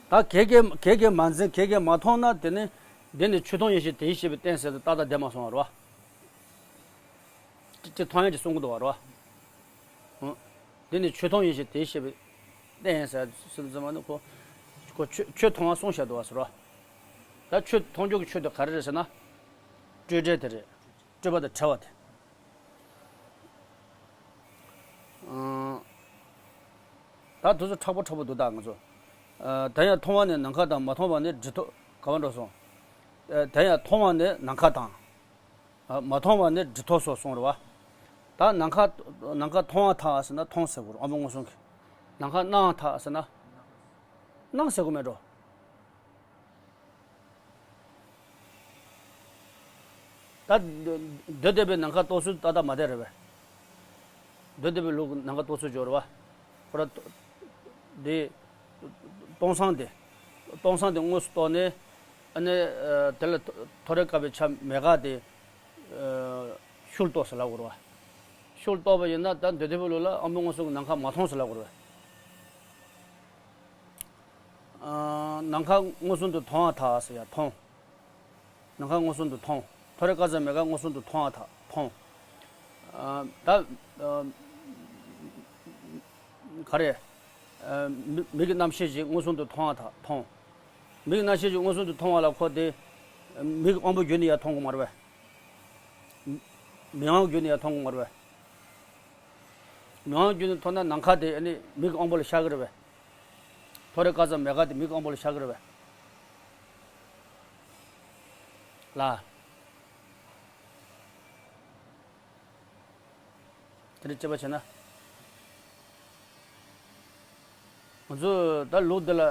ད་གལ་གལ་གལ་གལ་མ་འཛིན་གལ་གལ་མ་མཐོང་ན་དེ་ནི་འདི་ནི་ཆོས་མཐོང་ཡེ་ཤེས་དེ་ཡེ་ཤེས་པའི་རྟེན་ཟེར་དུ་ཏག་ཏག་བསྡད་མ་སོང་བ་རེད་བ། ཅི་ཅི་མཐོང་ཡང་ཅི་གསུང་གི་འདུག་བ་རེད་བ། འདི་ནི་ཆོས་མཐོང་ཡེ་ཤེས་དེ་ཡེ་ཤེས་པའི་རྟེན་ཟེར་སུན་ཙམ་ནི་ཁོ། ཁོ་ཆོས་ཆོས་མཐོང་བ་གསུངས་བཞག་འདུག་བ་ཟེར་བ། ད་ཆོས་མཐོང་རྒྱུ་གི་ཆོས་དེ་ག་རེ་རེད་ཟེར་ན། སྤྲོས་བྲལ་དེ་རེད། སྤྲོས་པ་དང་བྲལ་བ་དེ། ད་དུས་ཚོད་མཁྲེགས་པོ་མཁྲེགས་པོ་འདུག་ད་ང་ཚོ། དེ་ཡང་མཐོང་བ་ནི་ནམ་མཁའ་དང་མ་མཐོང་བ་ནི་དྲི་ཐོབ་ག་བ་འགྲོ་སོང་། དེ་ཡང་མཐོང་བ་ནི་ནམ་མཁའ་དང་། མ་མཐོང་བ་ནི་དྲི་ཐོབ་སོགས་གསུངས་རེད་བ། ད་ནམ་མཁའ་ནམ་མཁའ་མཐོང་བ་ཐག་ཟེར་ན་མཐོང་ཟེར་དགོས་རེད། དབང་པོ་མངོན་སུམ་གྱིས། ནམ་མཁའ་སྣང་ཐག་ཟེར་ན། སྣང་ཟེར་དགོས་མེད་འགྲོ། ད་མདོ་སྡེ་པའི་ནམ་མཁའ་རྟོགས་ཚུལ་ཏག་ཏག་མ་བསྡད་རེད་པས། མདོ་སྡེ་པའི་ལུགས་ནམ་མཁའ་རྟོགས་ཚུལ་སྦྱོར་བ། ཁོ་ར། དེ། སྟོང་སང་དེ། སྟོང་སང་དེ་དངོས་སུ་རྟོགས་ནས། ཨ་ནི། དེ་ལ་ཐོ་རེ་བཀབ་པའི་ཆ་མེད་ག་དེ། ཤུལ་རྟོགས་ཟེར་ལབ་དགོས་རེད་བ། ཤུལ་རྟོགས་པ་ཡིན་ན་ད་མདོ་སྡེ་པའི་ལུགས་ལ་དབང་པོ་མངོན་སུམ་གྱིས་ནམ་མཁའ་མ་མཐོང་ཟེར་ལབ་དགོས་རེད་བ། ནམ་མཁའ་མངོན་སུམ་དུ་མཐོང་བ་ཐག་ཟེར་ཡ་མཐོང་། ནམ་མཁའ་མངོན་སུམ་དུ་མཐོང་། ཐོ་རེ་བཀབ་ས་མེད་ག་མངོན་སུམ་དུ་མཐོང་བ་ཐག་མཐོང་། ད། ག་རེ། མིག་གི་རྣམ་ཤེས་ཀྱིས་མངོན་སུམ་དུ་མཐོང་བ་ཐག་མཐོང་། མིག་གི་རྣམ་ཤེས་ཀྱིས་མངོན་སུམ་དུ་མཐོང་བ་ལ་ཁོ་དེ། མིག་གི་དབང་པོ་བརྒྱུད་ནས་ཡར་མཐོང་གི་མ་རེད་པས། མིག་དབང་བརྒྱུད་ནས་ཡར་མཐོང་གི་མ་རེད་པས། མིག་དབང་བརྒྱུད་ནས་མཐོང་ན་ནམ་མཁའ་དེ་ཨ་ནི་མིག་གི་དབང་པོ་ལ་ཤར་གི་རེད་པས། ཐོ་རེ་བཀབ་ས་མེད་ག་དེ་མིག་གི་དབང་པོ་ལ་ཤར་གི་རེད་པས། ལ། དེ་འདྲ་དཔྱད་པ་བྱས་ན། ང་ཚོ་ད་ལུགས་འདི་ལ།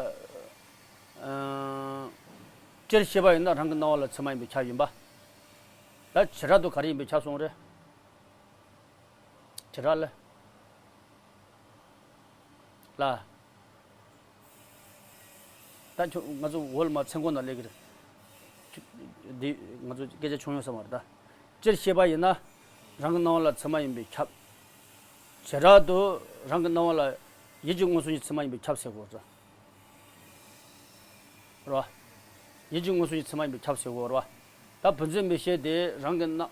སྤྱིར་ཤེས་པ་ཡིན་ན་རང་གི་སྣང་བ་ལ་ཚད་མ་ཡིན་པས་ཁྱབ་ཡིན་པ། ད་བྱེ་བྲག་ཏུ་ག་རེ་ཡིན་པས་ཁྱབ་སོང་རེད། བྱེ་བྲག་ལ། ལ། ད་ཁྱོད་ང་ཚོ་འོལ་མ་མཚན་གོ་ན་ལེགས་ཀྱི་རེད། འདི་ང་ཚོ་སྐད་ཆ་ཆུང་ཡོད་ས་མ་རེད་ད། སྤྱིར་བཤད་པ་ཡིན་ན། རང་གི་སྣང་བ་ལ་ཚད་མ་ཡིན་པས་ཁྱབ། བྱེ་བྲག་ཏུ་རང་གི་སྣང་བ་ལ་ཡིད་ཀྱི་མངོན་སུམ་གྱི་ཚད་མ་ཡིན་པས་ཁྱབ་ཟེར་དགོས་རེད། རེད་བ། ཡིད་ཀྱི་མངོན་སུམ་གྱི་ཚད་མ་ཡིན་པས་ཁྱབ་ཟེར་དགོས་རེད་བ། ད་བུམ་འཛིན་མིག་ཤེས་དེ་རང་གི་སྣང་།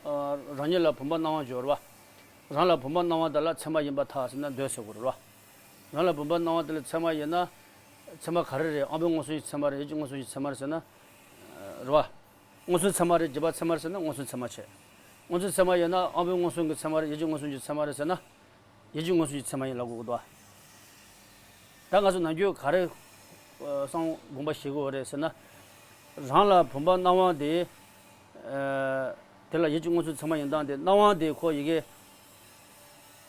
རང་ཉིད་ལ་བུམ་པ་སྣང་བ་སྦྱོར་བ། རང་ལ་བུམ་པ་སྣང་བ་དེ་ལ་ཚད་མ་ཡིན་པར་ཐལ་ཟེར་ན་འདོད་ཟེར་དགོས་རེད་བ། རང་ལ་བུམ་པ་སྣང་བ་དེ་ལ་ཚད་མ་ཡིན་ན། ཚད་མ་ག་རེ་རེད། དབང་པོའི་མངོན་སུམ་གྱི་ཚད་མ་རེད། ཡིད་ཀྱི་མངོན་སུམ་གྱི་ཚད་མ་རེད་ཟེར་ན། རེད་བ། མངོན་སུམ་ཚད་མ་རེད། རྗེས་དཔག་ཚད་མ་རེད་ཟེར་ན་མངོན་སུམ་ཚད་མ་བྱས། སྔོ་ཚལ་ཚད་མ་ཡིན་ན་དབང་པོའི་མངོན་སུམ་གྱི་ཚད་མ་རེད། ཡིད་ཀྱི་མངོན་སུམ་གྱི་ཚད་མ་རེད་ཟེར་ན། ཡིད་ཀྱི་མངོན་སུམ་གྱི་ཚད་མ་ཡིན་ལབ་དགོས་ཀྱི་འདུག་ད་ང་ཚོ་ནམ་རྒྱུན་ག་རེ་ཨ་གསང་དགོངས་པ་བཞེས་དགོས་རེད་ཟེར་ན། རང་ལ་བུམ་པ་སྣང་བ་དེ། ཨ་དེ་ལ་ཡིད་ཀྱི་མངོན་སུམ་ཚད་མ་ཡིན་སྟངས་དེ། སྣང་བ་དེ་ཁོ་ཡི་གེ་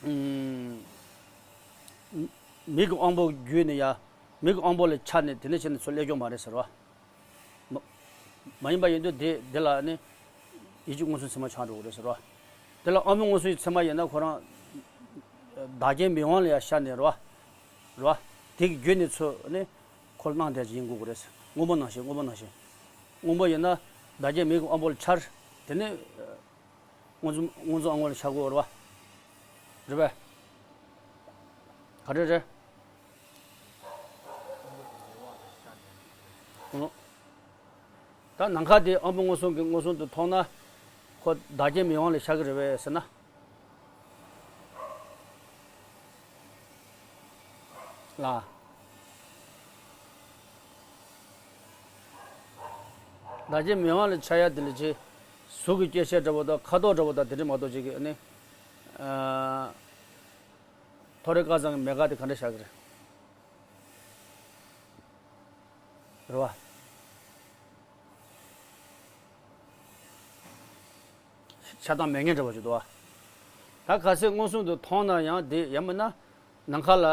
ཨུམ། མིག་གི་དབང་པོ་བརྒྱུད་ནས་ཡ། མིག་གི་དབང་པོ་ལས་འཆར་ནས་དེ་ནས་བྱས་ནས་ཚུར་སླེབས་ཀྱོག་མ་རེད་ཟེར་བ། མ་མ་ཡིན་པ་ཡིན་དུས་དེ་དེ་ལ་ནི་ཡིད་ཀྱི་མངོན་སུམ་ཚད་མ་ཆགས་འགྲོ་གི་རེད་ཟེར་བ། དེ་ལ་དབང་པོའི་མངོན་སུམ་གྱི་ཚད་མ་ཡིན་ན་ཁོ་རང་བདག་རྐྱེན་མིག་དབང་ལ་ཡ་ཤར་ནས་རེད་བ། རེད་བ། དེ་གི་བརྒྱུད་ནས་ཚུར་ནི་ཁོ་སྣང་དེ་ཡིན་དགོས་ཀྱི་རེད་ཟེར། སྔོན་པོ་ནང་བཞིན། སྔོན་པོ་ནང་བཞིན། སྔོན་པོ་ཡིན་ན་བདག་རྐྱེན་མིག་གི་དབང་པོ་ལ་འཆར། དེ་ནི་མངོན་སུམ་མངོན་སུམ་དབང་པོ་ལ་འཆར་དགོས་རེད་བ། རེད་པས། ག་རེ་རེད། ཨོ། ད་ནམ་མཁའ་དེ་དབང་པོ་མངོན་སུམ་གྱིས་མངོན་སུམ་དུ་མཐོང་ན། ཁོ་བདག་རྐྱེན་མིག་དབང་ལ་ཤར་གྱི་རེད་པས་ཟེར་ན། ལ། བདག་རྐྱེན་མིག་དབང་ལ་འཆར་ཡ་དེ་ལ་ཅི། གཟུགས་ཀྱི་སྐྱེ་མཆེད་འདྲ་པོ་དང་ཁ་དོག་འདྲ་པོ་དང་དེ་འདྲ་མ་གཏོགས་ཅིག་གི་ནི། ཨ། མཐོ་རིས་སྐལ་བཟང་གི་མེད་དགག་དེ་ག་འདྲ་བཞག་གི་རེད། རེད་བ། ཆགས་སྡང་མེད་མཁན་འདྲ་པོ་ཅིག་འདུག་བ། ད་གལ་སྲིད་མངོན་སུམ་དུ་མཐོང་ན་ཡང་དེ་ཡང་མིན་ན། ནམ་མཁའ་ལ་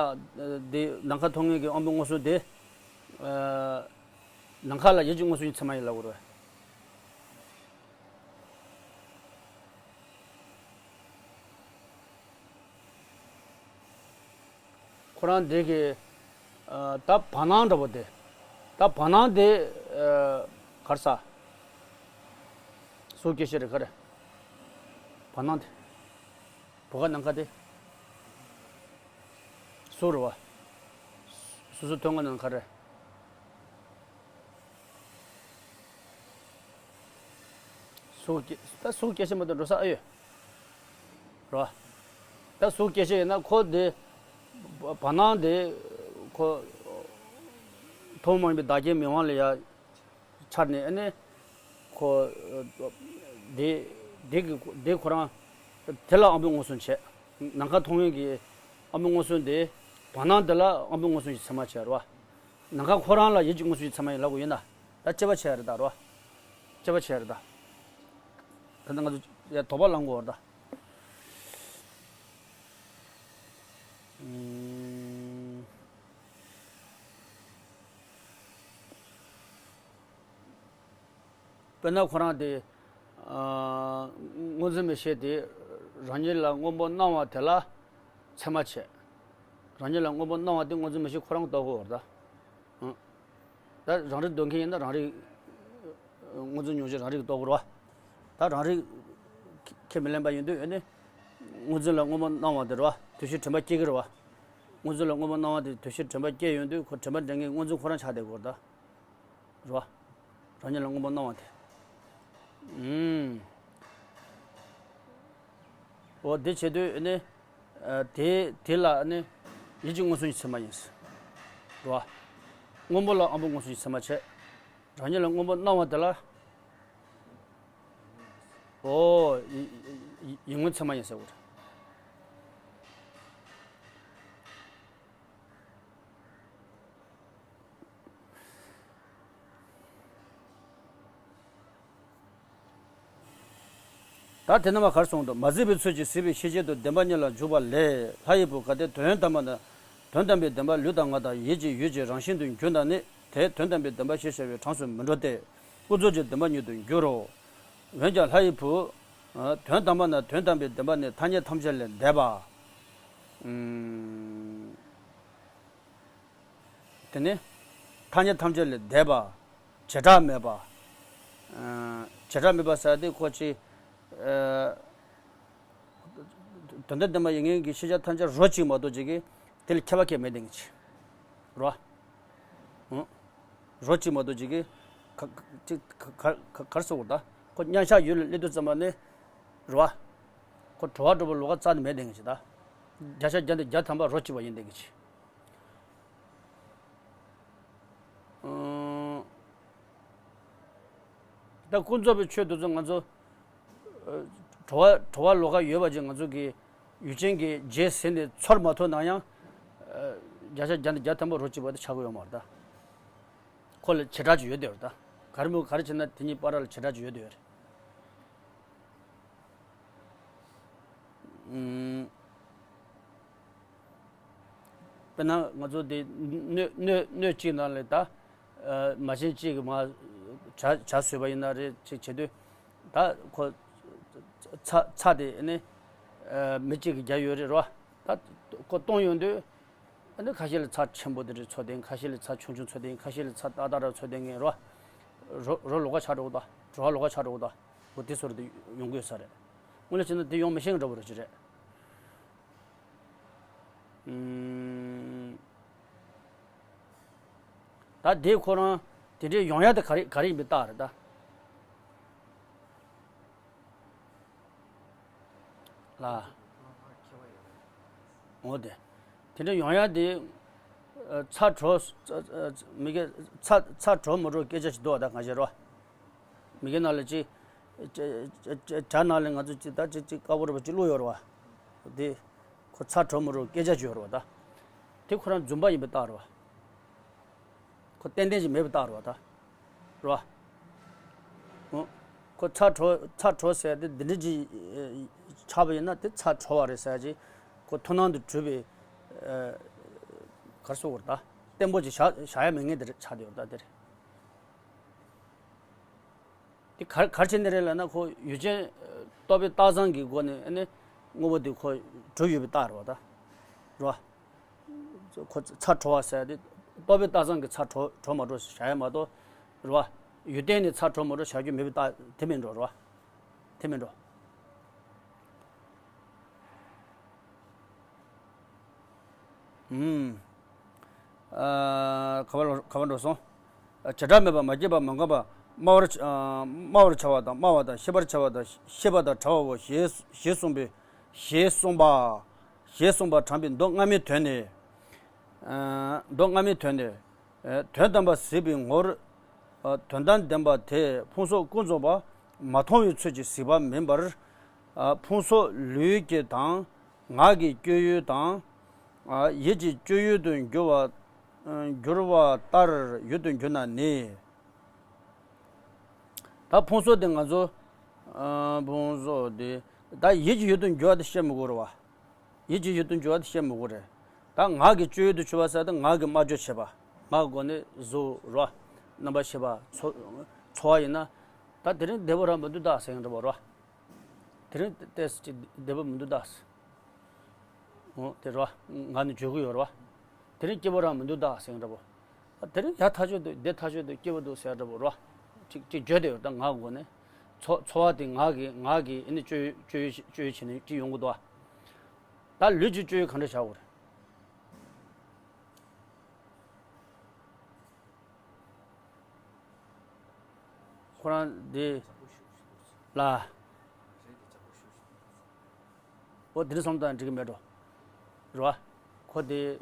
དེ་ནམ་མཁའ་མཐོང་མཁན་གྱི་དབང་པོའི་མངོན་སུམ་དེ། ཨ། ནམ་མཁའ་ལ་ཡིད་ཀྱི་མངོན་སུམ་གྱི་ཚད་མ་ཡིན་ལབ་དགོས་རེད། ཁོ་རང་འདི་གི། ཨ། ད་བར་སྣང་འདྲ་པོ་དེ། ད་བར་སྣང་དེ། ཨ། ག་རེ་ཟ། གཟུགས་སྐྱེ་མཆེད་རེད་ག་རེ། བར་སྣང་དེ། བུ་ག་ནམ་མཁའ་དེ། གཟུགས་རེད་བ། སོ་སོ་མཐོང་ག་ནམ་མཁའ་རེད། གཟུགས་སྐྱེ། ད་གཟུགས་སྐྱེ་མཆེད་མ་གཏོགས་འགྲོ་ས་ཨེ་ཡོད། རེད་བ། ད་གཟུགས་སྐྱེ་མཆེད་ཡིན་ན་ཁོ་དེ། བར་སྣང་དེ། ཁོ། ཐོག་མ་ཡིན་པའི་བདག་རྐྱེན་མིག་དབང་ལ་ཡ། འཆར་ནས་ཨ་ནི། ཁོ། དེ། དེ་གི་དེ་ཁོ་རང་། དེ་ལ་དབང་པོའི་མངོན་སུམ་བྱས། ནམ་མཁའ་མཐོང་ཡུལ་གྱི་དབང་པོའི་མངོན་སུམ་དེ། བར་སྣང་དེ་ལ་དབང་པོའི་མངོན་སུམ་གྱི་ཚད་མ་བྱས་རེད་བ། ནམ་མཁའ་ཁོ་རང་ལ་ཡིད་ཀྱི་མངོན་སུམ་གྱི་ཚད་མ་ཡིན་ལབ་དགོས་ཡིན་ན། ད་དཔྱད་པ་བྱས་རེད་ད་རེད་བ། དཔྱད་པ་བྱས་རེད་ད། ད་ནི་ང་ཚོ་ཡ་དོགས་པ་ལངས་དགོས་རེད་ད། ཨུམ། དཔེར་ན་ཁོ་རང་དེ། ཨ། སྔོ་འཛིན་མིག་ཤེས་དེ་རང་ཉིད་ལ་སྔོན་པོ་སྣང་བ་དེ་ལ་ཚད་མ་བྱས། རང་ཉིད་ལ་སྔོན་པོ་སྣང་བ་དེ་སྔོ་འཛིན་མིག་ཤེས་ཁོ་རང་རྟོགས་དགོས་པ་རེད་ད། ཨང་། ད་རང་རིག་འདོད་མཁན་ཡིན་ན་རང་རིག། སྔོ་འཛིན་མྱོང་བྱེད་རང་རིག་རྟོགས་དགོས་རེད་བ། ད་རང་རིག་ཁས་མི་ལེན་པ་ཡིན་དུས་ཨ་ནི། སྔོ་འཛིན་ལ་སྔོན་པོ་སྣང་བ་དེ་རེད་བ། དུས་ཕྱིས་དྲན་པ་སྐྱེ་གི་རེད་བ། སྔོ་འཛིན་ལ་སྔོན་པོ་སྣང་བ་དེ་དུས་ཕྱིས་དྲན་པ་སྐྱེ་ཡོང་དུས་ཁོ་དྲན་པ་འདྲེན་མཁན་སྔོ་འཛིན་ཁོ་རང་ཆགས་བསྡད་དགོས་རེད་ད། རེད་བ། རང་ཉིད་ལ་སྔོན་པོ་སྣང་བ་དེ། ཨུམ། འོ་དེ་བྱེད་དུས་ནི། ཨ། དེ་དེ་ལ་ནི། ཡིད་ཀྱི་མངོན་སུམ་གྱི་ཚད་མ་ཡིན། རེད་བ། སྔོན་པོ་ལ་དབང་པོ་མངོན་སུམ་གྱི་ཚད་མ་བྱས། རང་ཉིད་ལ་སྔོན་པོ་སྣང་བ་དེ་ལ། འོ། ཡིད་ཡིད་མངོན་ཚད་མ་ཡིན་ཟེར་བ་རེད། ད་དེ་རྣམ་པ་གར་སོང་དུ་མ་གཟིགས་པའི་ཚུལ་གྱིས་གཟིགས་པའི་ཤེས་བྱེད་དུ་བདེན་པ་གཉིས་ལ་འཇུག་པ་ལས། ལྷ་ཡི་བུ་གལ་ཏེ་དོན་དམ་པ་ན། དོན་དམ་པའི་བདེན་པ་ལུས་དང་ངག་དང་ཡིད་ཀྱི་ཡུལ་གྱི་རང་བཞིན་དུ་གྱུར་ན་ནི་དེ་དོན་དམ་པའི་བདེན་པ་ཞེས་བྱ་བའི་གྲངས་སུ་མི་འགྲོ་སྟེ། ཀུན་རྫོབ་ཀྱི་བདེན་པ་ཉིད་དུ་འགྱུར་རོ། འོན་ཀྱང་ལྷ་ཡི་བུ། དོན་དམ་པ་ན་དོན་དམ་པའི་བདེན་པ་ནི་ཐ་སྙད་ཐམས་ཅད་ལས་འདས་པ། ཨུམ། དེ་ནི། ཐ་སྙད་ཐམས་ཅད་ལས་འདས་པ། བྱེ་བྲག་མེད་པ། ཨ། བྱེ་བྲག་མེད་པ་ཟེར་དེ་ཁོ་ཅི། ཨ། དོན་དམ་བདེན་པ་ཡིན་མཁན་གྱི་ཤེས་བྱ་ཐམས་ཅད་རོ་གཅིག་མ་གཏོགས་ཅིག་གིས་དེ་ལ་ཁྱད་པར་གང་ཡང་མེད་བསྡད་མཁན་ཅིག་རེད་བ། ཨང་། རོ་གཅིག་མ་གཏོགས་ཅིག་གིས། ག་ག་ག་ག་ག་ག་རེ་ཟེར་དགོས་རེད་ད། ཁོ་མཉམ་བཞག་ཡུལ་ལ་སླེབས་དུས་ཙམ་པ་ནི། རེད་བ། ཁོ་གྲོལ་བ་གྲོལ་བ་ལོགས་ཀ་རྩ་ནས་མེད་བསྡད་མཁན་ཅིག་ད། བརྒྱ་ཆ་བརྒྱ་ནས་བརྒྱ་ཐམ་པ་རོ་གཅིག་པ་ཡིན་བསྡད་མཁན་ཅིག་ཨང་། ད་ཀུན་རྫོབ་པའི་ཆོས་དེ་ཚོ་ང་ཚོ། ཨ། གྲོད་པ་གྲོད་པ་ལོགས་ཀ་ཡོད་པ་ཅིག་ང་ཚོ་གི་ཡུལ་ཅན་གྱི་རྗེས་ཟིན་ཏེ་ཚོར་མ་ཐུབ་ན་ཡང་། བརྒྱ་ཆ་བརྒྱ་ནས་བརྒྱ་ཐམ་པ་རོ་གཅིག་པ་དེ་ཆགས་ཀྱི་ཡོད་མ་རེད་ད། ཁོ་ལ་བྱེ་བྲག་ཅིག་ཡོད་དེ་རེད་ད། ག་རེ་མོ་ག་རེ་བྱས་ན་དེ་གཉིས་བར་ལ་བྱེ་བྲག་ཅིག་ཡོད་དེ་ཡོད་རེད། ཨུམ། དཔེར་ན་ང་ཚོ་དེ་སྣོད་སྣོད་སྣོད་གཅིག་ནང་ལ་ད། མ་བྱན་གཅིག་གི་མ་བྱ་བྱ་ཟོས་པ་ཡིན་ན་རེད་ཅིག་བྱེད་དུས། ད་ཁོ་ཚྭ་ཚྭ་དེ་ནི་མི་གཅིག་གི་རྒྱ་ཡོད་རེད་རོ། ད་ཁོ་གཏོང་ཡོང་དུས། ཨ་ནི་ཁ་ཤས་ལ་ཚྭ་ཆེན་པོ་དེ་འདྲ་ཚོ་དེ་ཁ་ཤས་ལ་ཚྭ་ཆུང་ཆུང་ཚོ་དེ་ཁ་ཤས་ལ་ཚྭ་ཏག་ཏག་ར་ཚོ་དེ་ངན་རོ། རོ་རོ་ལོགས་ཀ་ཆགས་འགྲོ་གི་འདུག་གྲོད་པ་ལོགས་ཀ་ཆགས་འགྲོ་གི་འདུག་འོ་དེ་ཚོ་རེད་དེ་ཡོང་གི་ཡོད་ས་རེད། དངོས་གནས་བྱས་ན་དེ་ཡོང་མི་ཤེས་འདྲ་པོ་རེད་ཅི་རེད། ཨུམ། ད་དེ་ཁོ་རང་དེ་འདྲའི་ཡོང་ཡ་དེ་ག་རེ་ག་རེ་ཡིན་པའི་རྟགས་རེད་ད། ལ། འོ་དེ། དེ་འདྲ་ཡོང་ཡ་དེ། ཚྭ་དྲོ། མི་གེ་ཚྭ་ཚྭ་དྲོ་མི་དྲོ་སྐད་ཆ་ཞིག་འདུག་བ་ད་གང་བྱེད་རོ། མི་གེ་ནང་ལ་ཅི། ཇ་ནང་ལ་ང་ཚོ་ཅི་ད་ཅི་ཅི་དཀར་པོ་རེད་པ་ཅི་བླུགས་ཡོད་རེད་བ། དེ། ཁོ་ཚྭ་དྲོ་མི་དྲོ་སྐད་ཆ་ཅིག་ཡོད་རེད་བ་ད། དེ་ཁོ་རང་རྫུན་པ་ཡིན་པའི་རྟགས་རེད་བ། ཁོ་ཏན་ཏན་ཞིག་མེད་པའི་རྟགས་རེད་བ་ད། རེད་བ། ཁོ་ཚྭ་དྲོ་ཚྭ་དྲོ་ཟེར་དེ་འདི་འདྲ་ཅིག་ཆགས་པ་ཡིན་ན་དེ་ཚྭ་དྲོ་བ་རེད་ཟེར་ཅིག་ཁོ་མཐོང་སྣང་དུ་གྲུབ་པའི། ག་རེ་ཟེར་དགོས་རེད་ད། བརྟན་པོ་ཅིག་བཞག་བཞག་ཡ་མེད་མཁན་དེ་རེད་ཆགས་བསྡད་ཡོད་རེད་ད་དེ་རེད། དེ་ག་ག་རེ་བྱས་ནས་རེད་ལབ་ན་ཁོ་ཡུལ་ཅན་རྟོག་པའི་རྟགས་བཟང་གི་སྒོ་ནས་ཨ་ནི་དངོས་པོ་དེ་ཁོ་གྲུབ་ཡོད་པའི་རྟགས་རེད་བ་ད། རེད་བ། ཁོ་ཚྭ་དྲོ་བ་ཟེར་དེ་རྟོག་པའི་རྟགས་བཟང་གི་ཚྭ་དྲོ་དྲོ་མ་དྲོ་བྱ་ཡ་མ་གཏོགས། རེད་བ། ཡུལ་བརྟན་ནས་ཚྭ་དྲོ་མ་དྲོ་བྱ་རྒྱུ་མེད་པའི་རྟགས་དེ་མིན་འགྲོ་རེད་བ། དེ་མིན་འགྲོ། ཨུམ། ཨ། ག་བ་ལ་ག་བ་འགྲོ་སོང་། བྱེ་བྲག་མེད་པ་མ་སྐྱེས་པ་མ་འགགས་པ། སྨྲ་བར་བྱ་སྨྲ་བར་བྱ་བ་དང་སྨྲ་བ་དང་ཤེས་པར་བྱ་བ་དང་ཤེས་པ་དང་བྲལ་བའོ་ཞེས་ཞེས་གསུངས་པའི་ཞེས་གསུངས་པ། ཞེས་གསུངས་པ་དྲངས་པའི་མདོ་སྔ་མའི་དོན་ནི། མདོ་སྔ་མའི་དོན་ནི། དོན་དམ་པར་གཟིགས་པའི་ངོར། དོན་དམ་བདེན་པ་དེ་ཕུང་སོགས་ཀུན་རྫོགས་པ་མ་མཐོང་བའི་ཚུལ་གྱིས་གཟིགས་པ་མིན་པར། ཕུང་སོགས་ལུས་ཀྱི་དང་ངག་གི་སྤྱོད་ཡུལ་དང་། ཡིད་ཀྱི་སྤྱོད་ཡུལ་དུ་འགྱུར་བ་འགྱུར་བ་ལྟར་ཡུལ་དུ་འགྱུར་ན་ནི། ད་ཕུང་སོགས་དེ་ང་ཚོ། ཕུང་སོགས་དེ་ད་ཡིད་ཀྱི་ཡུལ་དུ་འགྱུར་བ་དེ་བཤད་མི་དགོས་རེད་བ། ཡིད་ཀྱི་ཡུལ་དུ་འགྱུར་བ་དེ་བཤད་མི་དགོས་རེད། ད་ངག་གི་སྤྱོད་ཡུལ་དུ་གྱུར་པ་ཟེར་ཏེ་ངག་གི་སྨྲ་བརྗོད་བྱེད་པ། ངག་གི་སྒོ་ནས་གཟུགས་རོ། རྣམ་པར་ཤེས་པ་ཚོར་ཚོར་བ་ཡིན་ན། ད་དེ་རིང་བདེ་པོ་རང་མི་འདུག་ད་ཟེར་མཁན་འདྲ་པོ་རོ། དེ་རིང་ཏོག་ཙམ་ཅིག་བདེ་པོ་མི་འདུག་ད། འོ་དེ་རོ། ང་ནི་བརྗོད་ཀྱི་ཡོད་རོ། དེ་རིང་སྐྱིད་པོ་རང་མི་འདུག་ད་ཟེར་མཁན་འདྲ་པོ། དེ་རིང་ཡག་ཐག་ཆོད་འདུག་བདེ་ཐག་ཆོད་འདུག་སྐྱིད་པོ་འདུག་ཟེར་འདྲ་པོ་རོ། ཅིག་ཅིག་བརྗོད་བསྡད་ཡོད་ད་ངག་སྒོ་ནས། ཚོ་ཚོར་བ་དེ་ངག་གི་ངག་གི་ཨ་ནི་སྤྱོད་ཡུལ་སྤྱོད་ཡུལ་སྤྱོད་ཡུལ་བྱས་ནས་ཅིག་ཡོང་གི་འདུག་ད་ལུས་ཀྱི་སྤྱོད་ཡུལ་ག་འདྲ་བྱ་དགོས་རེད། ཁོ་རང་དེ་ལ། འོ་དེ་འདྲ་བསམ་བློ་བཏང་འགྲིག་གི་མེད་འགྲོ། རེད་བ། ཁོ་དེ་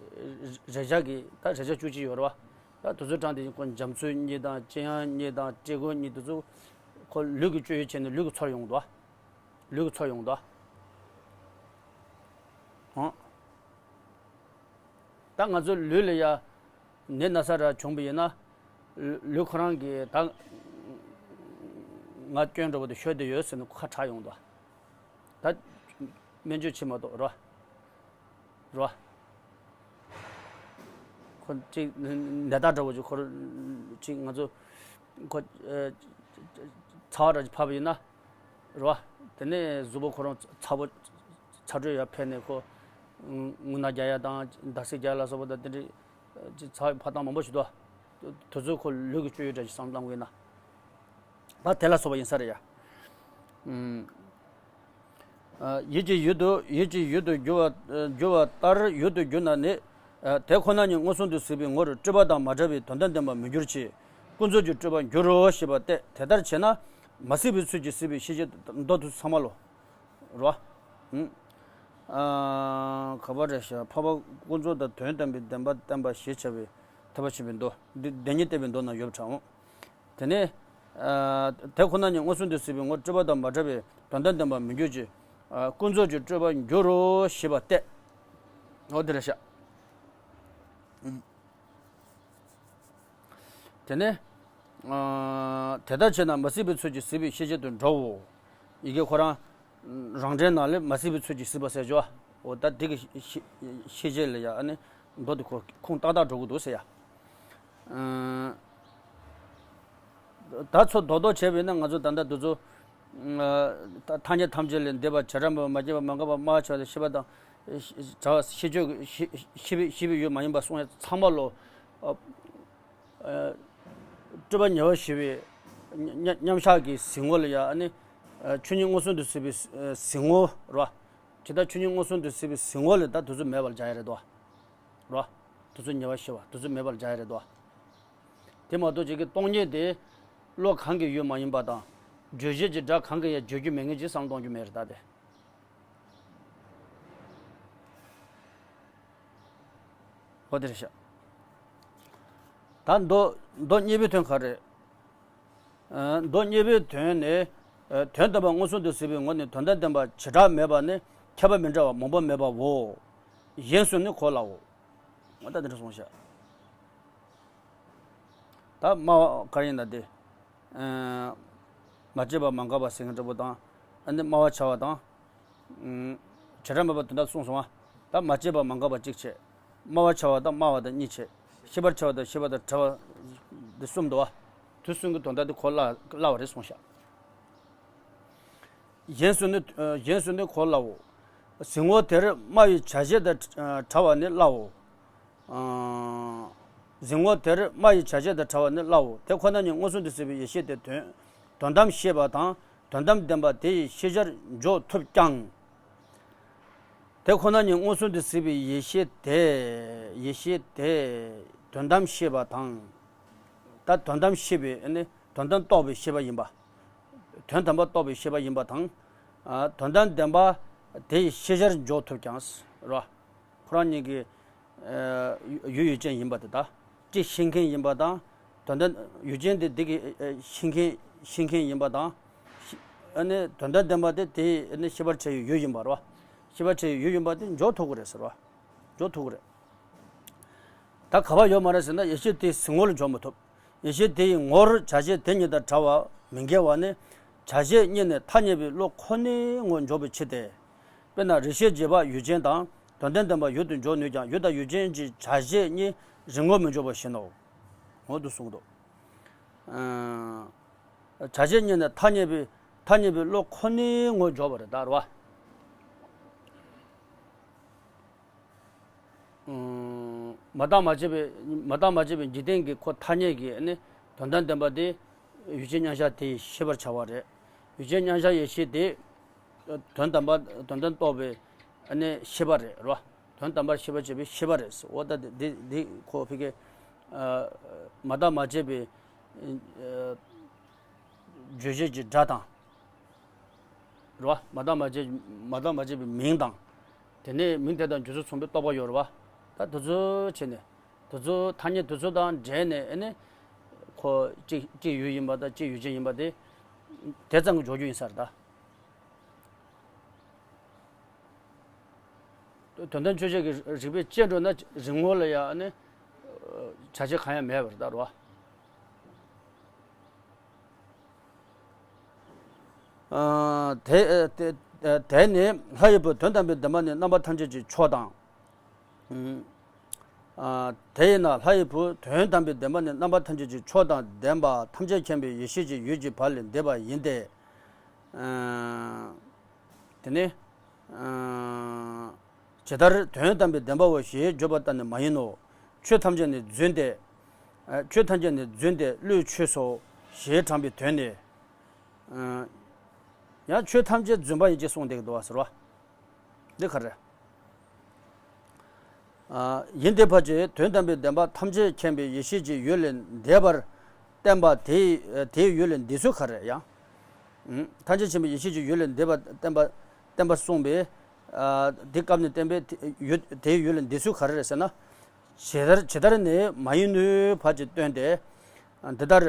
རེག་བྱ་གི་ད་རེག་བྱ་བཅུ་གཅིག་ཡོད་རེད་བ། ད་དེ་ཚོའི་གྲངས་དེ་ཁོ་འཇམ་ཚོད་གཉིས་དང་ལྕི་ཡང་གཉིས་དང་ལྕི་གོ་གཉིས་དེ་ཚོ་ཁོ་ལུས་ཀྱི་སྤྱོད་ཡུལ་བྱས་ནས་ལུས་ཀྱི་ཚོར་ཡོང་འདུག་ལུས་ཀྱི་ཚོར་ཡོང་འདུག་ཧང་། ད་ང་ཚོ་ལུས་ལ་ཡ་ནད་ན་ཚ་ར་བྱུང་བ་ཡིན་ན། ལུས་ཁོ་རང་གིས་ད་ང་སྐྱོན་འགྲོ་བ་དེ་ཤོད་བསྡད་ཡོད་ཟེར་ནས་ཁ་གྲག་ཡོང་འདུག་ད་སྨན་བཅོས་བྱེད་མ་གཏོགས་རོ། རོ། ཁོ་གཅིག་ནད་རྟགས་འདྲ་བོ་ཅིག་ཁོ་གཅིག་ང་ཚོ་ཁོ་ཚ་བ་འདྲ་ཅིག་ཕབ་པ་ཡིན་ན། རོ། དེ་ནས་གཟུགས་པོ་ཁོ་རང་ཚ་པོ་ཚ་དྲོད་ཡར་འཕེལ་ནས་ཁོ་རྔུལ་ནག་རྒྱག་ཡ་དང་འདར་སིག་རྒྱག་ལ་སོགས་པ་དང་དེ་འདྲའི་ཚ་བའི་འཕར་སྟངས་མང་པོ་ཞིག་འདུག་དེ་ཚོ་ཁོ་ལུས་ཀྱི་སྤྱོད་ཡུལ་འདྲ་ཞིག་བསམ་བློ་བཏང་དགོས་ན། ད་དེ་ལ་སོགས་པ་ཡིན་ས་རེད་ཡ། ཨུམ། ཡིད་ཀྱི་ཡུལ་དུ་ཡིད་ཀྱི་ཡུལ་དུ་འགྱུར་བ་འགྱུར་བ་ལྟར་ཡུལ་དུ་འགྱུར་ན་ནི། དེ་ཁོ་ན་ཉིད་མངོན་སུམ་དུ་གཟིགས་པའི་ངོར་སྤྲོས་པ་དང་མ་བྲལ་བའི་དོན་དམ་བདེན་པར་མི་འགྱུར་ཕྱིར། ཀུན་རྫོབ་ཀྱི་སྤྲོས་པར་འགྱུར་རོ་ཞེས་པ་སྟེ་དེ་ལྟར་བྱས་ན་མ་གཟིགས་པའི་ཚུལ་གྱིས་གཟིགས་པའི་ཤེས་བྱེད་མདོ་དེ་ཚང་མ་ལོ། རོ། ཨུམ། ག་པར་རེད་ཤག་འཕགས་པ་ཀུན་རྫོབ་དང་དོན་དམ་པའི་བདེན་པ་བསྟན་པ་ཞེས་བྱ་བའི་ཐེག་པ་ཆེན་པོའི་མདོ་འདི་བདེན་གཉིས་བསྟན་པའི་མདོ་ན་ཡོད་པ་དྲངས། དེ་ནས། དེ་ཁོ་ན་ཉིད་མངོན་སུམ་དུ་གཟིགས་པའི་ངོར་སྤྲོས་པ་དང་མ་བྲལ་བའི་ དོན་དམ་བདེན་པར་མི་འགྱུར་ཅིག། ཀུན་རྫོབ་ཀྱི་སྤྲོས་པར་འགྱུར་རོ་ཞེས་པ་སྟེ། འོ་དེ་རེད་ཤག། དེ་ནས། དེ་ལྟར་བྱས་ན་མ་གཟིགས་པའི་ཚུལ་གྱིས་གཟིགས་པའི་ཤེས་བྱེད་དུ་འགྲོའོ། ཡི་གེ་ཁོ་རང་། རང་འགྲེལ་ནང་ལས་མ་གཟིགས་པའི་ཚུལ་གྱིས་གཟིགས་པ་ཟེར་ཅོ། འོ་ད་དེ་གི་ཤེས་ཤེས་བྱེད་ལ་ཡ་ཨ་ནི་མདོ་དེ་ཁོ་ཁུངས་ཏག་ཏག་འགྲོ་གི་འདུག་ཟེར་ཡ། ད་ཚོ་རྡོག་རྡོག་བྱས་པས་ན་ང་ཚོ་ད་ལྟ་འདི་ཚོ། ཐ་སྙད་ཐམས་ཅད་ལས་འདས་པ་བྱེ་བྲག་མེད་པ་མ་སྐྱེས་པ་མ་འགགས་པ་སྨྲ་བ་བྱ་བ་དང་ཤེས་པ་དང་། བྱ་བ་ཤེས་བྱེད་ཤེས་པའི་ཤེས་པའི་ཡུལ་མ་ཡིན་པ་གསུངས་ཡ་ཚང་མ་ལོ། སྤྲོས་པ་ཉེ་བར་ཞི་བའི་མཉམ་བཞག་གི་གཟིགས་ངོ་ལ་ཡ་ཨ་ནི། ཆོས་ཉིད་མངོན་སུམ་དུ་གཟིགས་པའི་གཟིགས་ངོ་ར། ཇི་ལྟར་ཆོས་ཉིད་མངོན་སུམ་དུ་གཟིགས་པའི་གཟིགས་ངོ་ལ་ད་དུས་ཚོད་མེད་པར་སྦྱར་ཡ་རེད་དོ། ར། དུས་ཚོད་ཉེ་བར་ཞི་བ་དུས་ཚོད་མེད་པར་སྦྱར་ཡ་རེད་དོ། དེ་མ་གཏོགས་ཅིག་གི་སྟོང་ཉིད་དེ་བློ་གང་གི་ཡུལ་མ་ཡིན་པ་དང་། རྗོད་བྱེད་ཀྱི་སྒྲ་གང་གིས་ཡང་བརྗོད་རྒྱུ་མེད་ངེས་ཀྱི་བསམ་གཏོང་རྒྱུ་མེད་རེད་ད་དེ། འོ་དེ་རེད་ཤག། ད་མདོ་མདོ་གཉིས་པའི་དོན་ག་རེ། མདོ་གཉིས་པའི་དོན་ནི། དོན་དམ་པར་མངོན་སུམ་དུ་གཟིགས་པའི་ངོ་ནི་དོན་དམ་བདེན་པ་བྱེ་བྲག་མེད་པ་ནི་ཁྱད་པར་མི་འདྲ་བ་མང་པོ་མེད་པའོ། གཞན་སུ་ནི་གོ་སླའོ། ད་འདི་འདྲ་གསུངས་ཤག། ད་སྨྲ་བ་ག་རེ་ཡིན་ན་དེ། མ་སྐྱེས་པ་མ་འགགས་པ་ཟེར་མཁན་འདྲ་པོ་དང་། ཨ་ནི་སྨྲ་བར་བྱ་བ་དང་། བྱེ་བྲག་མེད་པ་དོན་དམ་གསུངས་སོང་བ། ད་མ་སྐྱེས་པ་མ་འགགས་པ་གཅིག་བྱས། སྨྲ་བར་བྱ་བ་དང་སྨྲ་བ་དང་གཉིས་བྱས། ཤེས་པར་བྱ་བ་དང་ཤེས་པ་དང་བྲལ་བ། འདི་གསུམ་འདུག་བ། དུས་གསུམ་གྱི་དོན་དམ་དེ་གོ་སླ་སླ་བ་རེད་གསུངས་ཤག། གཞན་སུ་ནི། གཞན་སུ་ནི་གོ་སླའོ། གཟིགས་ངོ་དེར་སྨྲ་བའི་བྱ་བྱེད་དང་བྲལ་བ་ནི་སླའོ། གཟིགས་ངོ་དེར་སྨྲ་བའི་བྱ་བྱེད་དང་བྲལ་བ་ནི་སླའོ། དེ་ཁོ་ན་ཉིད་མངོན་སུམ་དུ་གཟིགས་པའི་ཡེ་ཤེས་དེ་དོན། དོན་དམ་ཤེས་པ་དང་དོན་དམ་བདེན་པ་དེ་ཡི་ཤེས་བྱར་འཇོག་ཐུབ་ཀྱང་། དེ་ཁོ་ན་ཉིད་མངོན་སུམ་དུ་གཟིགས་པའི་ཡེ་ཤེས་དེ། ཡེ་ཤེས་དེ་དོན་དམ་ཤེས་པ་དང་། ད་དོན་དམ་ཤེས་པའི་ནི་དོན་དམ་རྟོགས་པའི་ཤེས་པ་ཡིན་པ། དོན་དམ་པར་རྟོགས་པའི་ཤེས་པ་ཡིན་པ་དང་། དོན་དམ་བདེན་པ་དེ་ཡི་ཤེས་བྱར་འཇོག་ཐུབ་ཀྱང་། རོ། ཁོ་རང་ཉིད་ཀྱི་ཡུལ་ཡུལ་ཅན་ཡིན་པ་དེ་དག་ཅིག་ཤེས་མཁན་ཡིན་པ་དང་། དོན་དམ་ཡུལ་ཅན་དེ་འདི་གི་ཤེས་མཁན་ཤེས་མཁན་ཡིན་པ་དང་། ཨ་ནི་དོན་དམ་བདེན་པ་དེ་དེ་ནི་ཤེས་པར་བྱ་བའི་ཡུལ་ཡིན་པ་རོ། ཤེས་པར་བྱ་བའི་ཡུལ་ཡིན་པ་དེ་འཇོག་ཐུབ་ཀྱི་རེད་ཟེར་བ། འཇོག་ཐུབ་ཀྱི་རེད། ད་ག་པར་ཡོད་མ་རེད་ཟེར་ན་ཡེ་ཤེས་དེ་གཟིགས་ངོ་ལ་འཇོག་མི་ཐུབ། ཡེ་ཤེས་དེ་ཡི་ངོར་བྱ་བྱེད་དེ་གཉིས་དང་བྲལ་བ་མི་འགལ་བ་ནི། བྱ་བྱེད་གཉིས་ནི་ཐ་སྙད་པའི་བློ་ཁོ་ནའི་ངོར་འཇོག་པའི་ཕྱིར་ཏེ། དཔེར་ན་རིགས་ཤེས་རྗེས་དཔག་ཡུལ་ཅན་དང་དོན་དམ་བདེན་པ་ཡུལ་དུ་འཇོག་ནུས་ཀྱང་ཡུལ་དང་ཡུལ་ཅན་གྱི་བྱ་བྱེད་གཉིས་རིགས་ངོར་མི་འཇོག་པ་བཞིན་ནོ། འོ་འདུག་གསུངས་འདུག། བྱ་བྱེད་གཉིས་ནི་ཐ་སྙད་པའི་ཐ་སྙད་པའི་བློ་ཁོ་ནའི་ངོར་འཇོག་པ་རེད་ད་རེད་བ། མ་བརྟགས་མ་དཔྱད་པའི་མ་བརྟགས་མ་དཔྱད་པའི་འཇིག་རྟེན་གྱི་ཁོ་ཐ་སྙད་ཀྱི་ནི་དོན་དམ་བདེན་པ་དེ་ཡུལ་ཅན་མཉམ་བཞག་དེ་ཡི་ཤེས་པར་བྱ་བ་རེད། ཡུལ་ཅན་མཉམ་བཞག་ཡེ་ཤེས་དེ་དོན་དམ་པ་དོན་དམ་རྟོགས་པའི་ནི་ཤེས་པ་རེད་རོ། དོན་དམ་པར་ཤེས་པར་བྱེད་པའི་ཤེས་པ་རེད། འོ་ད་དེ་དེ་ཁོ་ཕི་ཀའི་མ་བརྟགས་མ་དཔྱད་པའི་རྗོད་བྱེད་ཀྱི་སྒྲ་དང་། རེད་བ། མ་བརྟགས་མ་དཔྱད་མ་བརྟགས་མ་དཔྱད་པའི་མིང་དང་། དེ་ནས་མིང་དེ་དང་འཇུག་ཚུལ་མཚུངས་པའི་རྟོག་པ་ཡོད་རེད་བ། ད་དེ་ཚོ་བྱས་ནས་དེ་ཚོ་ཐ་སྙད་དེ་ཚོ་དང་འབྲེལ་ནས་ཨེ་ནི་ཁོ་གཅིག་གཅིག་ཡུལ་ཡིན་པ་དང་གཅིག་ཡུལ་ཅན་ཡིན་པ་དེ་དེ་ཙམ་གྱིས་འཇོག་རྒྱུ་ཡིན་ས་རེད་ད། དོན་དམ་དཔྱོད་བྱེད་ཀྱི་རིགས་པས་དཔྱད་འགྲོ་ན་རིགས་ངོ་ལ་ཡང་ཨེ་ནི་བྱ་བྱེད་གང་ཡང་མེད་པ་རེད་ད་རེད་བ། དེ་དེ་དེ་ནི་ལྷ་ཡི་བུ་དོན་དམ་པའི་བདེན་པ་ནི་རྣམ་པ་ཐམས་ཅད་ཀྱི་མཆོག་དང་། དེས་ན་ལྷ་ཡི་བུ་དོན་དམ་པའི་བདེན་པ་ནི་རྣམ་པ་ཐམས་ཅད་ཀྱི་མཆོག་དང་ལྡན་པ་ཐམས་ཅད་མཁྱེན་པའི་ཡེ་ཤེས་ཀྱི་ཡུལ་གྱི་བར་ལས་འདས་པ་ཡིན་ཏེ། དེ་ནི། ཇི་ལྟར་དོན་དམ་པའི་བདེན་པའོ་ཞེས་བརྗོད་པ་ལྟར་ནི་མ་ཡིན་ནོ། ཆོས་ཐམས་ཅད་ནི་རྫུན་ཏེ། ཆོས་ཐམས་ཅད་ནི་རྫུན་ཏེ་བློས་ཆོས་སོ་ཞེས་དྲངས་པའི་དོན་ནི། ཡང་ཆོས་ཐམས་ཅད་རྫུན་པ་ཡིན་ཅེས་གསུངས་བསྡད་ཀྱི་འདུག་བ་ཟེར་བ། འདི་ག་རེ། ཡིན་ཏེ་ཕར་ཕྱིན་དོན་དམ་པའི་བདེན་པ་ཐམས་ཅད་མཁྱེན་པའི་ཡེ་ཤེས་ཀྱི་ཡུལ་ལས་འདས་པར་བསྟན་པ་དེའི་དེའི་ཡུལ་ལས་འདས་ཚུལ་ག་རེ་ཡང་། ཐམས་ཅད་མཁྱེན་པའི་ཡེ་ཤེས་ཀྱི་ཡུལ་ལས་འདས་པ་བསྟན་པ་བསྟན་པ་གསུངས་པས། དེ་སྐབས་ནས་བསྟན་པའི་ཡུལ་དེའི་ཡུལ་ལས་འདས་ཚུལ་ག་རེ་རེད་ཟེར་ན། ཇི་ལྟར་ཇི་ལྟར་ནི་མ་ཡིན་ནོའི་བར་གྱིས་སྟོན་ཏེ། འདི་ལྟར་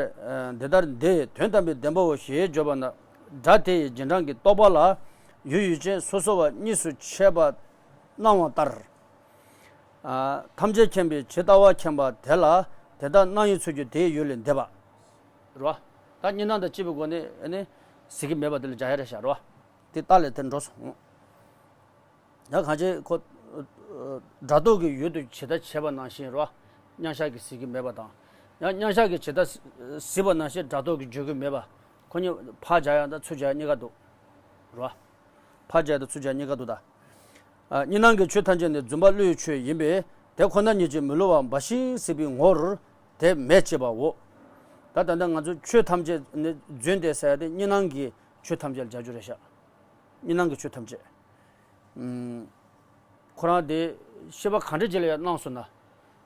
འདི་ལྟར་འདི་དོན་དམ་པའི་བདེན་པའོ་ཞེས་བརྗོད་པ་ན་ སྒྲ་དེ་ཡི་རྗེས་འབྲང་གི་རྟོག་པ་ལ་ཡུལ་ཡུལ་ཅན་སོ་སོ་བ་གཉིས་སུ་ཕྱེ་བ་སྣང་བ་ལྟར། ཨ། ཐམས་ཅད་མཁྱེན་པའི་ཇི་ལྟ་བ་མཁྱེན་པ་དེ་ལ་དེ་ལྟར་སྣང་ཡུལ་ཚུལ་གྱིས་དེའི་ཡུལ་ལས་འདས་པ། རེད་བ། ད་གཉིས་སྣང་དང་བཅས་པའི་སྒོ་ནས་ཨ་ནི་ཟེར་གྱི་མེད་པ་དེ་ལ་སྦྱར་ཡ་རེད་ཤག་རེད་བ། དེ་རྟགས་ལས་དེ་འགྲོ་སོང་། ཡང་གང་ཅི་ཁོ། སྒྲ་རྟོག་གི་ཡུལ་དུ་ཇི་ལྟར་བྱས་པ་ནང་བཞིན་རོ། མཉམ་གཞག་གིས་གཟིགས་ཀྱི་མེད་པ་དང་། ཡང་མཉམ་གཞག་གིས་ཇི་ལྟར་གཟིགས་པ་ནང་བཞིན་སྒྲ་རྟོག་གིས་བརྗོད་ཀྱི་མེད་པ། ཁོ་གཉིས་ཕར་སྦྱར་ཡག་དང་ཚུར་སྦྱར་ཡག་གཉིས་ཀ་འདུག་རོ། ཕར་སྦྱར་ཡག་དང་ཚུར་སྦྱར་ཡག་གཉིས་ཀ་འདུག་ད། གཉིས་སྣང་གི་ཆོས་ཐམས་ཅད་ནི་རྫུན་པ་བློའི་ཆོས་ཡིན་པས་དེ་ཁོ་ན་ཉིད་ཀྱིས་མི་སླུ་བ་འབའ་ཞིག་སྲིད་པའི་ངོར་དེ་མེད་ཅེས་པའོ། ད་ད་ལྟ་ང་ཚོ་ཆོས་ཐམས་ཅད་ནི་རྫུན་ཏེ་ཟེར་ཡག་དེ་གཉིས་སྣང་གི་ཆོས་ཐམས་ཅད་ལ་སྦྱར་རྒྱུ་རེད་ཤག་གཉིས་སྣང་གི་ཆོས་ཐམས་ཅད། ཁོ་རང་དེ་ཤེས་པ་གང་འདྲ་ཅིག་ལ་ཡང་སྣང་སོང་ན།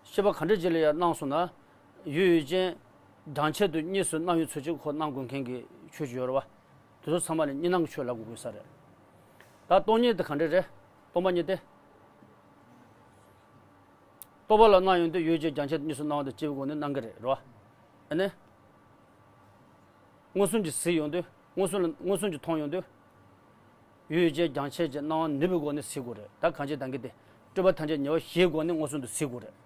ཤེས་པ་གང་འདྲ་ཅིག་ལ་ཡང་སྣང་སོང་ན། ཡུལ་ཡུལ་ཅན་རྒྱང་ཆད་དུ་གཉིས་སུ་སྣང་བའི་ཚུལ་གྱིས་ཁོ་སྣང་དགོས་མཁན་གྱི་ཆོས་ཅིག་ཡོད་རེད་བ། དེ་ཚོ་ཚང་མ་ལ་གཉིས་སྣང་གི་ཆོས་ལབ་དགོས་ས་རེད། ད་སྟོང་ཉིད་དེ་གང་འདྲ་རེད། སྟོང་པ་ཉིད་དེ། རྟོག་པ་ལ་སྣང་ཡོང་དུས་ཡུལ་ཅན་རྒྱང་ཆད་དུ་གཉིས་སུ་སྣང་བ་དང་བཅས་པའི་སྒོ་ནས་སྣང་གི་རེད་རོ། ཨ་ནི། མངོན་སུམ་གྱིས་གཟིགས་ཡོང་དུས་མངོན་སུམ་ལ་མངོན་སུམ་གྱིས་མཐོང་ཡོང་དུས། ཡུལ་ཡུལ་ཅན་རྒྱང་ཆད་ཀྱི་སྣང་བ་ནུབ་པའི་སྒོ་ནས་གཟིགས་དགོས་རེད། ད་གང་ཅི་ལྟ་གི་དེ། སྤྲོས་པ་ཐམས་ཅད་ཉེ་བར་ཞིའི་སྒོ་ནས་མངོན་སུམ་དུ་གཟིགས་དགོས་རེད།